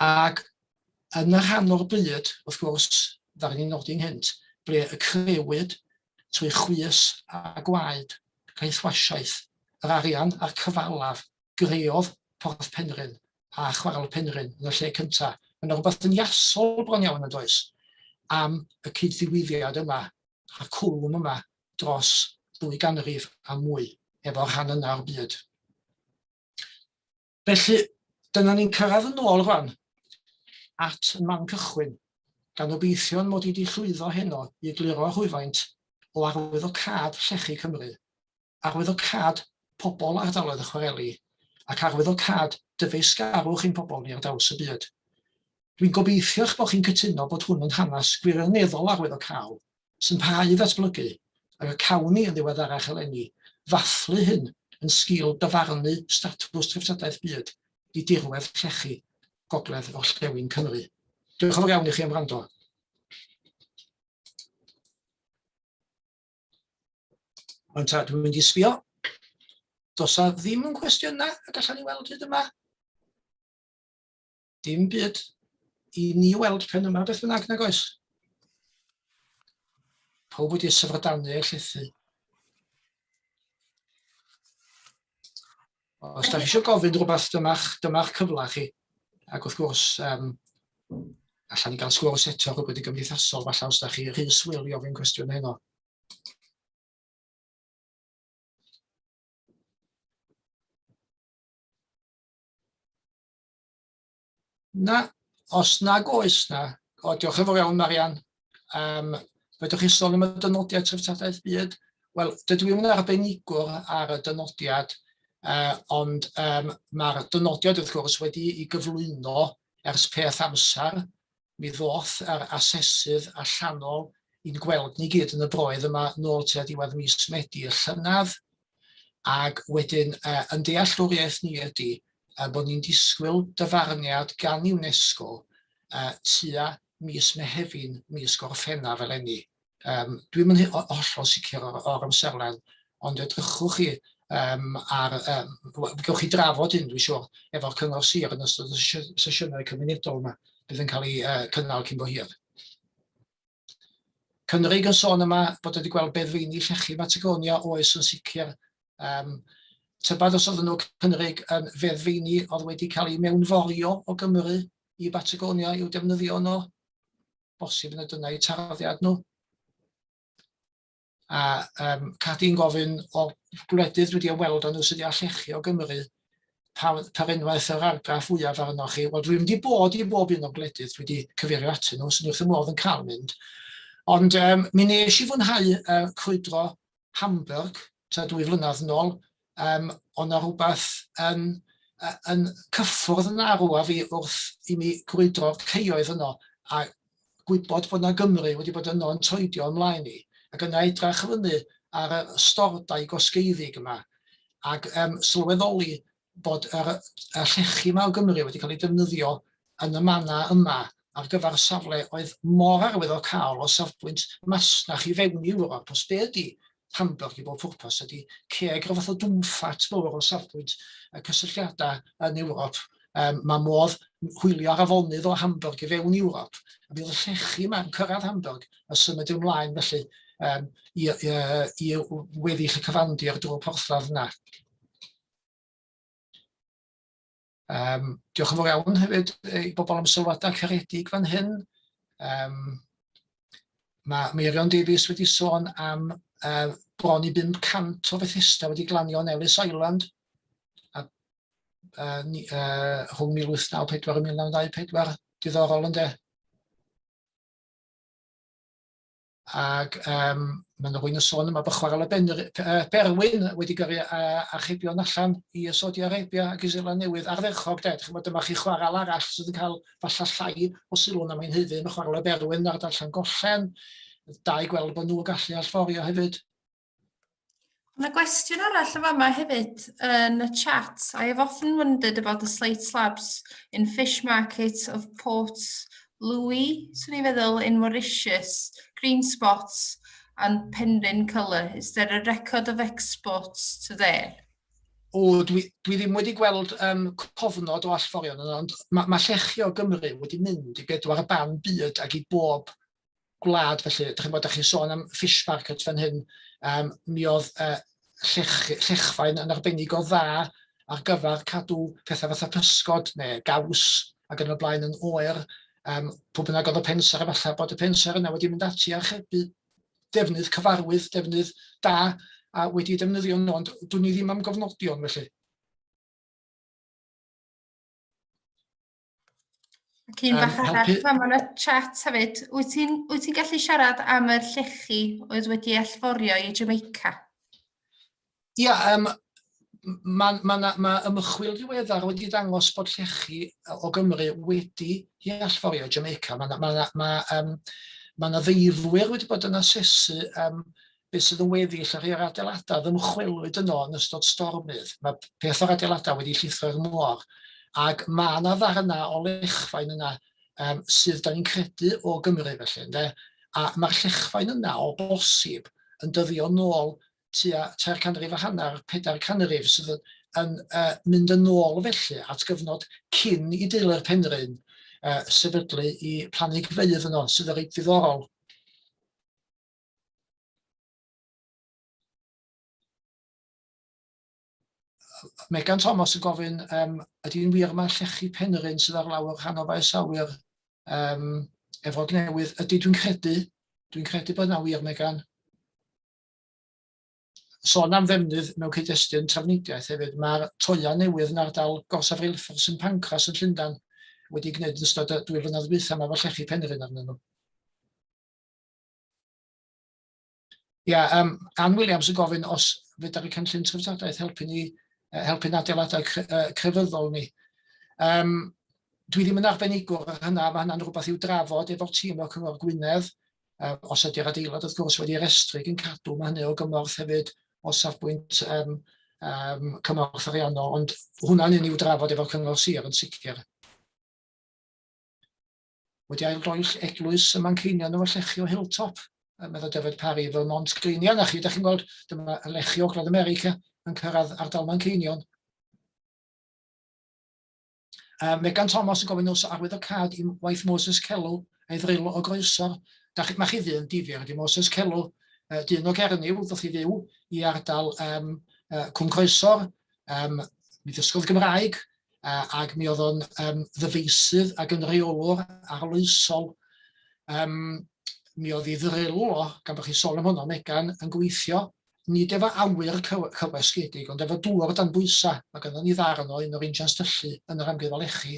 Ac yn y rhan o'r byd, wrth gwrs, ddaru ni nodi ynghynt, ble y crëwyd trwy chwys a gwaed caethwasiaeth yr arian a'r cyfalaf greodd Porth Penrhyn a Chwarel Penrhyn yn y lle cyntaf. Mae yna rhywbeth yn iasol bron iawn yn does am y cyd-ddigwyddiad yma a'r cwlwm yma dros ddwy ganrif a mwy efo'r rhan yna o'r byd. Felly, dyna ni'n cyrraedd yn ôl rwan at y man cychwyn, gan obeithio mod i wedi llwyddo heno i egluro rhywfaint o arwyddocâd llechi Cymru, arwyddocâd pobl ardaloedd y chwareli, ac arwyddocâd dyfeisgarwch ein pobl ni ar draws y byd. Dwi'n gobeithio eich bod chi'n cytuno bod hwn yn hanes gwirioneddol arwyddocaol, sy'n parhau i ddatblygu, ac y cawn ni yn ddiweddarach eleni ddathlu hyn yn sgil dyfarnu statws treftadaeth byd i dirwedd llechi Gogledd Orllewin Cymru. Diolch yn fawr iawn i chi am wrando. Ond ta, dwi'n mynd i sbio. Does 'na ddim yn cwestiynau y gallan ni weld hyd yma. Dim byd i ni weld pen yma beth bynnag, nag oes? Pawb wedi syfrdanu a llethu. Os da chi eisiau gofyn rhywbeth, dyma'ch, dyma'ch cyfle chi. Ac wrth gwrs, um, allan ni gael sgwrs eto rhywbeth i gymdeithasol, falle os da chi rhy swil i ofyn cwestiwn heno. Na, os nag oes na, o diolch yn fawr iawn Marian. Um, fedrwch chi sôn am y dynodiad treftadaeth byd? Wel, dydw i'm yn arbenigwr ar y dynodiad, uh, ond um, mae'r dynodiad wrth gwrs wedi ei gyflwyno ers peth amser. Mi ddoth yr asesydd allanol i'n gweld ni gyd yn y broedd yma nôl tua diwedd mis Medi y llynedd, ac wedyn uh, yn dealltwriaeth ni ydy uh, bod ni'n disgwyl dyfarniad gan UNESCO uh, tua mis Mehefin, mis Gorffennaf eleni. Um, Dwi'm yn hollol sicr o'r, or amserlen, ond edrychwch chi um, ar... Um, gewch chi drafod hyn, dwi'n siŵr, efo'r Cyngor Sir yn ystod y sesiynau cymunedol yma bydd yn cael ei uh, cynnal cyn bo hir. Cynrig yn sôn yma bod wedi gweld beddfeini llechi Matagonia oes yn sicr. Um, tybed os oedden nhw Cynrig yn feddfeini oedd wedi cael eu mewnforio o Gymru i Batagonia i'w defnyddio yno. Bosib na dyna eu tarddiad nhw. A um, Cadi'n gofyn o gwledydd dwi wedi ymweld â nhw sydd wedi allechi o Gymru, pa, pa unwaith yr argraff fwyaf arnoch chi? Wel, dwi'n wedi bod i bob un o'r gwledydd dwi wedi cyfeirio atyn nhw, sy'n wrth y modd yn cael mynd. Ond um, mi nes i fwynhau uh, crwydro Hamburg tua 2 flynedd yn ôl, um, ond na rhywbeth yn, yn cyffwrdd yn arw a fi wrth i mi grwydro'r ceioedd yno a gwybod bod na Gymru wedi bod yno yn troedio ymlaen i, ac yna edrach fyny ar y stordai gosgeiddig yma ac um, sylweddoli bod yr, y llechi yma o Gymru wedi cael eu defnyddio yn y mannau yma ar gyfer safle oedd mor arwyddocaol o safbwynt masnach i fewn i Ewrop, os be ydy Hamburg i bob pwrpas ydy ceg rhyw fath o dwmffat mawr o safbwynt y cysylltiadau yn Ewrop. Um, mae modd hwylio ar afonydd o Hamburg i fewn i Ewrop, a bydd y llechi yma yn cyrraedd Hamburg a symud ymlaen felly um, i, i, i weddill y cyfandir drwy'r porthladd yna. Um, diolch yn fawr iawn hefyd i bobl am sylwadau caredig fan hyn. Um, mae Meirion Davies wedi sôn am uh, bron i 500 o Fethesda wedi glanio yn Ellis Island a, uh, uh, rhwng 1894 a 1924. Diddorol ynde? Ac um, mae yna rwy'n yn sôn yma bod chwarel y Benr, uh, Berwyn wedi gyrru uh, archebion allan i Saudi Arabia ac i Seland Newydd ardderchog de. Chymod, dyma chi chwarel arall sydd yn cael falle llai o sylw na mae'n haeddu. Mae chwarel y Berwyn ar ardal Llangollen. Da i gweld bod nhw'n gallu allforio hefyd. Mae gwestiwn arall yn fama hefyd yn y chat. I have often wondered about the slate slabs in fish market of Port Louis, swn i'n feddwl, in Mauritius, green spots and Penrhyn colour. Is there a record of exports to there? O, dwi, dwi ddim wedi gweld um, cofnod o allforion yna, ond mae ma llechi o Gymru wedi mynd i bedwar ban byd ac i bob gwlad felly, dych chi'n bod, dych chi'n sôn am fish market fan hyn, um, mi oedd uh, llech, llechfaen yn arbennig o dda ar gyfer cadw pethau fatha pysgod neu gaws ac yn y blaen yn oer. Um, pwy bynnag oedd y penser, efallai bod y penser yna wedi mynd ati archebu defnydd cyfarwydd, defnydd da, a wedi defnyddio nhw, ond dwn i ddim am gofnodion felly. Ac un bach arall, fan yn y chat hefyd, wyt ti'n wyt ti gallu siarad am yr llechi oedd wedi allforio i Jamaica? Ia, um, mae ma, ma, ma ymchwil diweddar wedi dangos bod llechi o Gymru wedi i allforio i Jamaica. Mae ma, ma, ma, um, ma 'na ddeifwyr wedi bod yn asesu um, beth sydd yn weddill ar rhai o'r adeiladau ddymchwelwyd yno yn ystod stormydd. Mae peth o'r adeiladau wedi llithro i'r môr, ac mae yna ddarnau o lechfaen yna um, sydd da ni'n credu o Gymru felly, ynde? A mae'r llechfaen yna o bosib yn dyddio nôl tua 350 a hanner, 400 sydd yn, yn uh, mynd yn ôl felly at gyfnod cyn i deulu'r Penrhyn uh, sefydlu i planhigfeydd yno, sydd yn reit ddiddorol. Megan Thomas yn gofyn, um, ydy'n wir mae llechi Penrhyn sydd ar lawr rhan o faes awyr um, Efrog Newydd? Ydy, dwi'n credu. Dwi'n credu bod yna wir, Megan. Sôn am ddefnydd mewn cyd-destun trafnidiaeth hefyd, mae'r toia newydd yn ardal gorsaf reilffordd St Pancras yn Llundain wedi gwneud yn ystod y dwy flynedd dwytha yma efo llechi Penrhyn arnyn nhw. Ia, um, Ann Williams yn gofyn os fedar y cynllun treftadaeth helpu ni, helpu'n adeiladau crefyddol ni. Um, dwi ddim yn arbenigwr ar hynna, mae hynna'n rhywbeth i'w drafod efo'r tîm o'r Cyngor Gwynedd. Os ydy'r adeilad wrth gwrs wedi restru yn cadw, mae hynny o gymorth hefyd o safbwynt um, um, cymorth ariannol, ond hwnna'n un i'w drafod efo'r Cyngor Sir yn sicr. Wedi aildroill eglwys y Manceinion efo llechi o Hilltop, meddai Dyfed Parry, Vermont Green. Ia, na chi, da chi'n gweld, dyma lechi o Ogledd America yn cyrraedd ardal Manceinion. Megan Thomas yn gofyn os arwyddocâd i waith Moses Kellow a'i ddril o Groesor. Da chi, mae chi ddyn difyr ydy Moses Kellow, dyn o Gernyw, ddoth i fyw i ardal um, Cwm Croesor, um, mi ddysgodd Gymraeg, ac mi oedd o'n um, ddyfeisydd ac yn rheolwr arloesol. Um, mi oedd ei ddril o, gan bod chi sôn am hwnnw, Megan, yn gweithio nid efo awyr cywasgedig, ond efo dŵr dan bwysau. Mae gynnon ni ddarn o un o'r injans tyllu yn yr amgueddfa lechi.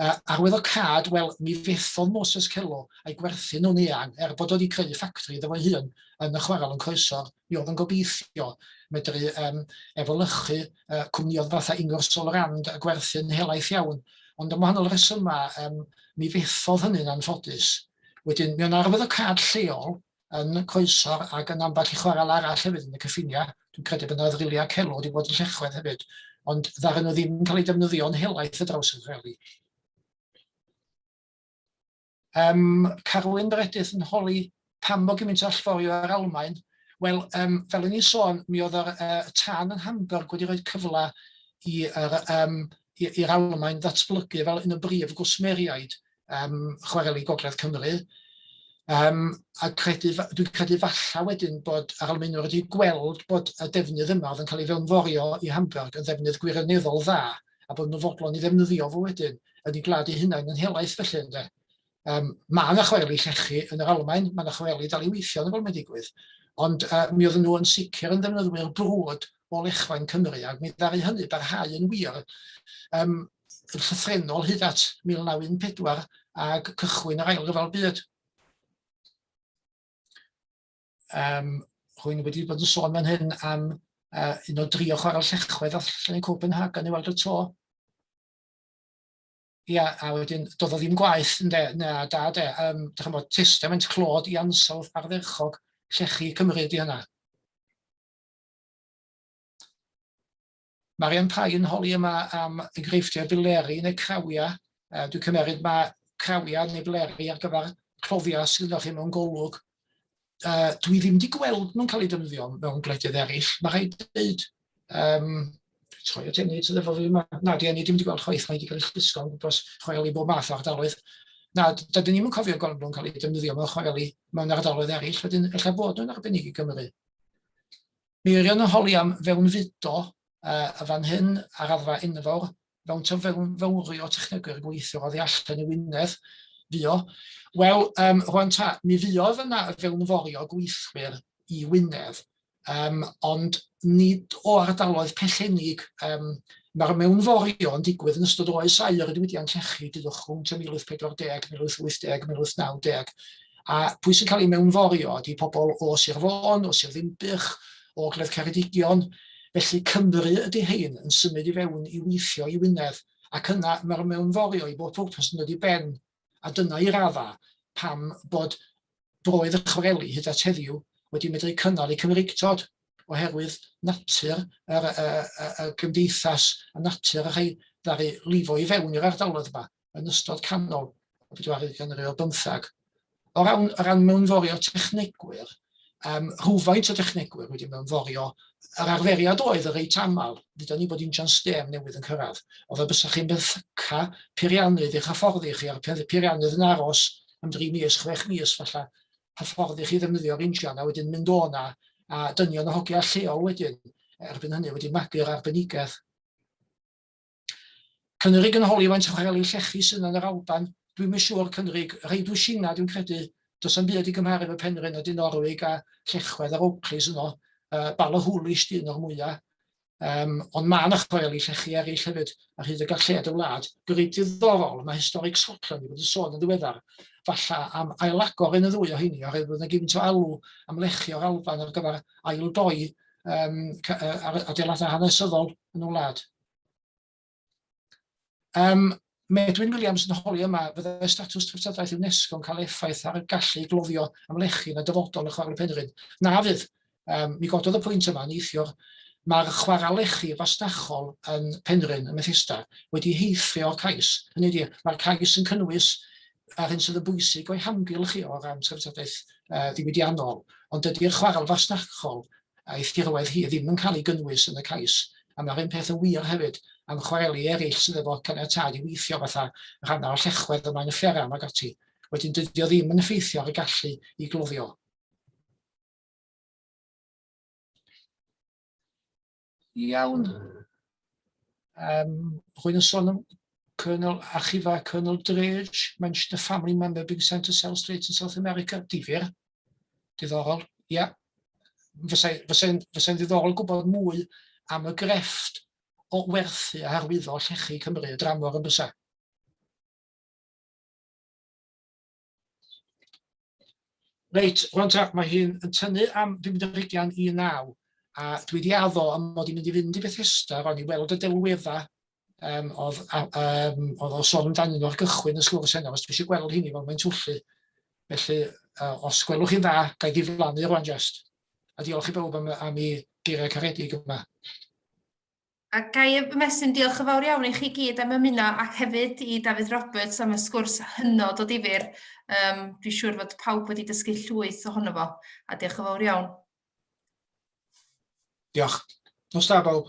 Arwyddocâd, wel, mi fethodd Moses Kello a'i gwerthu nhw'n eang, er bod o wedi creu ffactri iddo fo'i hun yn y chwarel yn Croesor, mi oedd yn gobeithio medru um, efelychu cwmnïoedd fatha Ingersoll Rand a gwerthu'n helaeth iawn. Ond am wahanol resymau, um, mi fethodd hynny'n anffodus. Wedyn, mi o'n arwyddocâd lleol yn Croesor ac yn ambell i chwarel arall hefyd yn y cyffiniau. Dwi'n credu bod yna ddriliau celw wedi bod yn Llechwedd hefyd, ond ddaru nhw ddim cael eu defnyddio'n helaeth y draws y chwareli. Um, Carwyn Meredith yn holi pam bod gymaint o allforio ar Almaen. Wel, um, fel o'n i'n sôn, mi oedd yr tân yn Hamburg wedi rhoi cyfle i'r um, i'r Almaen ddatblygu fel un o brif gwsmeriaid um, chwareli Gogledd Cymru. Um, a credu, dwi'n credu falla wedyn bod yr Almaenwyr wedi gweld bod y defnydd yma oedd yn cael ei fewnforio i Hamburg yn ddefnydd gwirioneddol dda a bod nhw'n fodlon i ddefnyddio fo wedyn yn eu gwlad eu hunain yn helaeth felly ynde. Um, mae yna chwareli llechi yn yr Almaen, mae yna chwareli dal i weithio yn fel mae'n digwydd, ond mi oedden nhw yn sicr yn ddefnyddwyr brwd o lechfaen Cymru, ac mi ddaru hynny barhau yn wir um, yn llythrennol hyd at 1914 ag cychwyn yr Ail Ryfel Byd. Um, rwy'n wedi bod yn sôn fan hyn am un o dri o chwarel Llechwedd allan yn Copenhagen i weld y to. Ia, a wedyn doedd o ddim gwaith ynde, na da de, um, dych chi'n bod, testament clod i ansawdd ardderchog llechi Cymru ydy hynna. Marian Pye yn holi yma am enghreifftiau bileri neu crawia. Dwi'n cymeryd mae crawia neu bileri ar gyfer cloddiau sydd gyda chi mewn golwg. Dwi ddim wedi gweld nhw'n cael eu defnyddio mewn gwledydd eraill, mae rhaid dweud. Um, troi at Enid sydd efo fi yma. Na, di Enid ddim wedi gweld chwaith, mae wedi cael ei llusgo yn gwmpas chwareli bob math o ardaloedd. Na, dydyn ni'm yn cofio gweld nhw'n cael eu defnyddio mewn chwareli mewn ardaloedd eraill, wedyn ella bod nhw'n arbennig i Gymru. Meirion yn holi am fewnfudo y fan hyn ar raddfa enfawr, fewn to fewnfowrio technegwyr gweithiwr oddi allan i Wynedd, fuo. Wel, um, rwan ta, mi fuodd yna fewnforio gweithwyr i Wynedd, um, ond nid o ardaloedd pellennig. Um, Mae'r mewnforio yn digwydd yn ystod oes aur y diwydiant llechi, dydwch, rhwng 1840, 1880, 1890. A pwy sy'n cael ei mewnforio ydy pobl o Sir Fôn, o Sir Ddinbych, o Ogledd Ceredigion. Felly Cymru ydy hein yn symud i fewn i weithio i Wynedd, ac yna mae'r mewnforio i bob pwrpas yn dod i ben, a dyna i raddau pam bod broedd y chwareli hyd at heddiw wedi medru cynnal eu Cymreictod, oherwydd natur yr, y, y, y gymdeithas a natur y rhai ddaru lifo i fewn i'r ardaloedd yma yn ystod canol y bedwaredd ganrif ar bymthag. O ran, o ran mewnforio technegwyr, um, rhywfaint o dechnegwyr wedi mewnforio, yr arferiad oedd y reit aml, dydyn ni bod injan stêm newydd yn cyrraedd, oedd y bysach chi'n benthyca peiriannydd i'ch hyfforddi chi, a'r peiriannydd yn aros am dri mis, chwech mis falle, hyfforddi chi ddefnyddio'r injan, a wedyn mynd o na, a dynion o hogia lleol wedyn, erbyn hynny wedi magu'r arbenigedd. Cynrig yn holi faint o chwareli llechi sydd yn yr Alban. Dwi'm yn siŵr Cynrig, rhei dwsina dwi'n credu. Does na'm byd i gymharu efo Penrhyn a Dinorwig a Llechwedd a'r Oakleys yno. Ballachulish 'di un o'r mwya. Um, ond mae yna chwareli llechi eraill hefyd ar hyd y galled y wlad. Gwryd diddorol, mae Historic Scotland wedi bod yn sôn yn ddiweddar, falle am ailagor un y ddwy o hynny, oherwydd bod yna gymaint o alw am lechi o'r Alban ar gyfer ail-doi um, adeiladau hanesyddol yn y wlad. Um, Medwyn Williams yn holi yma, fyddai statws treftadaeth UNESCO yn cael effaith ar y gallu i gloddio am lechi yn y dyfodol yn Chwarel Penrhyn? Na fydd. Um, mi gododd y pwynt yma neithiwr. Mae'r chwarae lechi fasnachol yn Penrhyn, ym Methesda, wedi heithrio'r cais. Hynny ydy, mae'r cais yn cynnwys yr hyn sydd yn bwysig o'i hamgylch i o ran treftadaeth uh, ddiwydiannol, ond dydy'r chwarel fasnachol a'i thirwedd hi ddim yn cael ei gynnwys yn y cais, a mae'r un peth yn wir hefyd am chwareli eraill sydd efo caniatâd i weithio fatha rhannau o'r Llechwedd y Maen y Fferam ac ati. Wedyn dydy o ddim yn effeithio ar y gallu i gloddio. Iawn. Um, rwy'n yn sôn am Colonel Archifa Colonel Drage, mentioned a family member being sent to sell slates in South America. Difyr. Diddorol. Ia. Yeah. Fysa'n fysa fysa ddiddorol gwybod mwy am y grefft o werthu a hyrwyddo llechi Cymru y dramor yn bysa. Reit, rwan ta, mae hi'n yn tynnu am bum ar hugain i naw, a dwi wedi addo am mod i'n mynd i fynd i Bethesda rwan i weld y delweddau um, oedd, um, oedd o sôn amdanyn nhw ar gychwyn y sgwrs heno, os dwi eisiau gweld hynny fel mae'n twllu. Felly, uh, os gwelwch chi'n dda, ga i ddiflannu rwan just. A diolch i bawb am, am i geiriau caredig yma. A ga i ymestyn diolch yn fawr iawn i chi gyd am ymuno ac hefyd i Dafydd Roberts am y sgwrs hynod o ddifyr. Um, dwi'n siŵr fod pawb wedi dysgu llwyth ohono fo, a diolch yn fawr iawn. Diolch. Nos da bawb.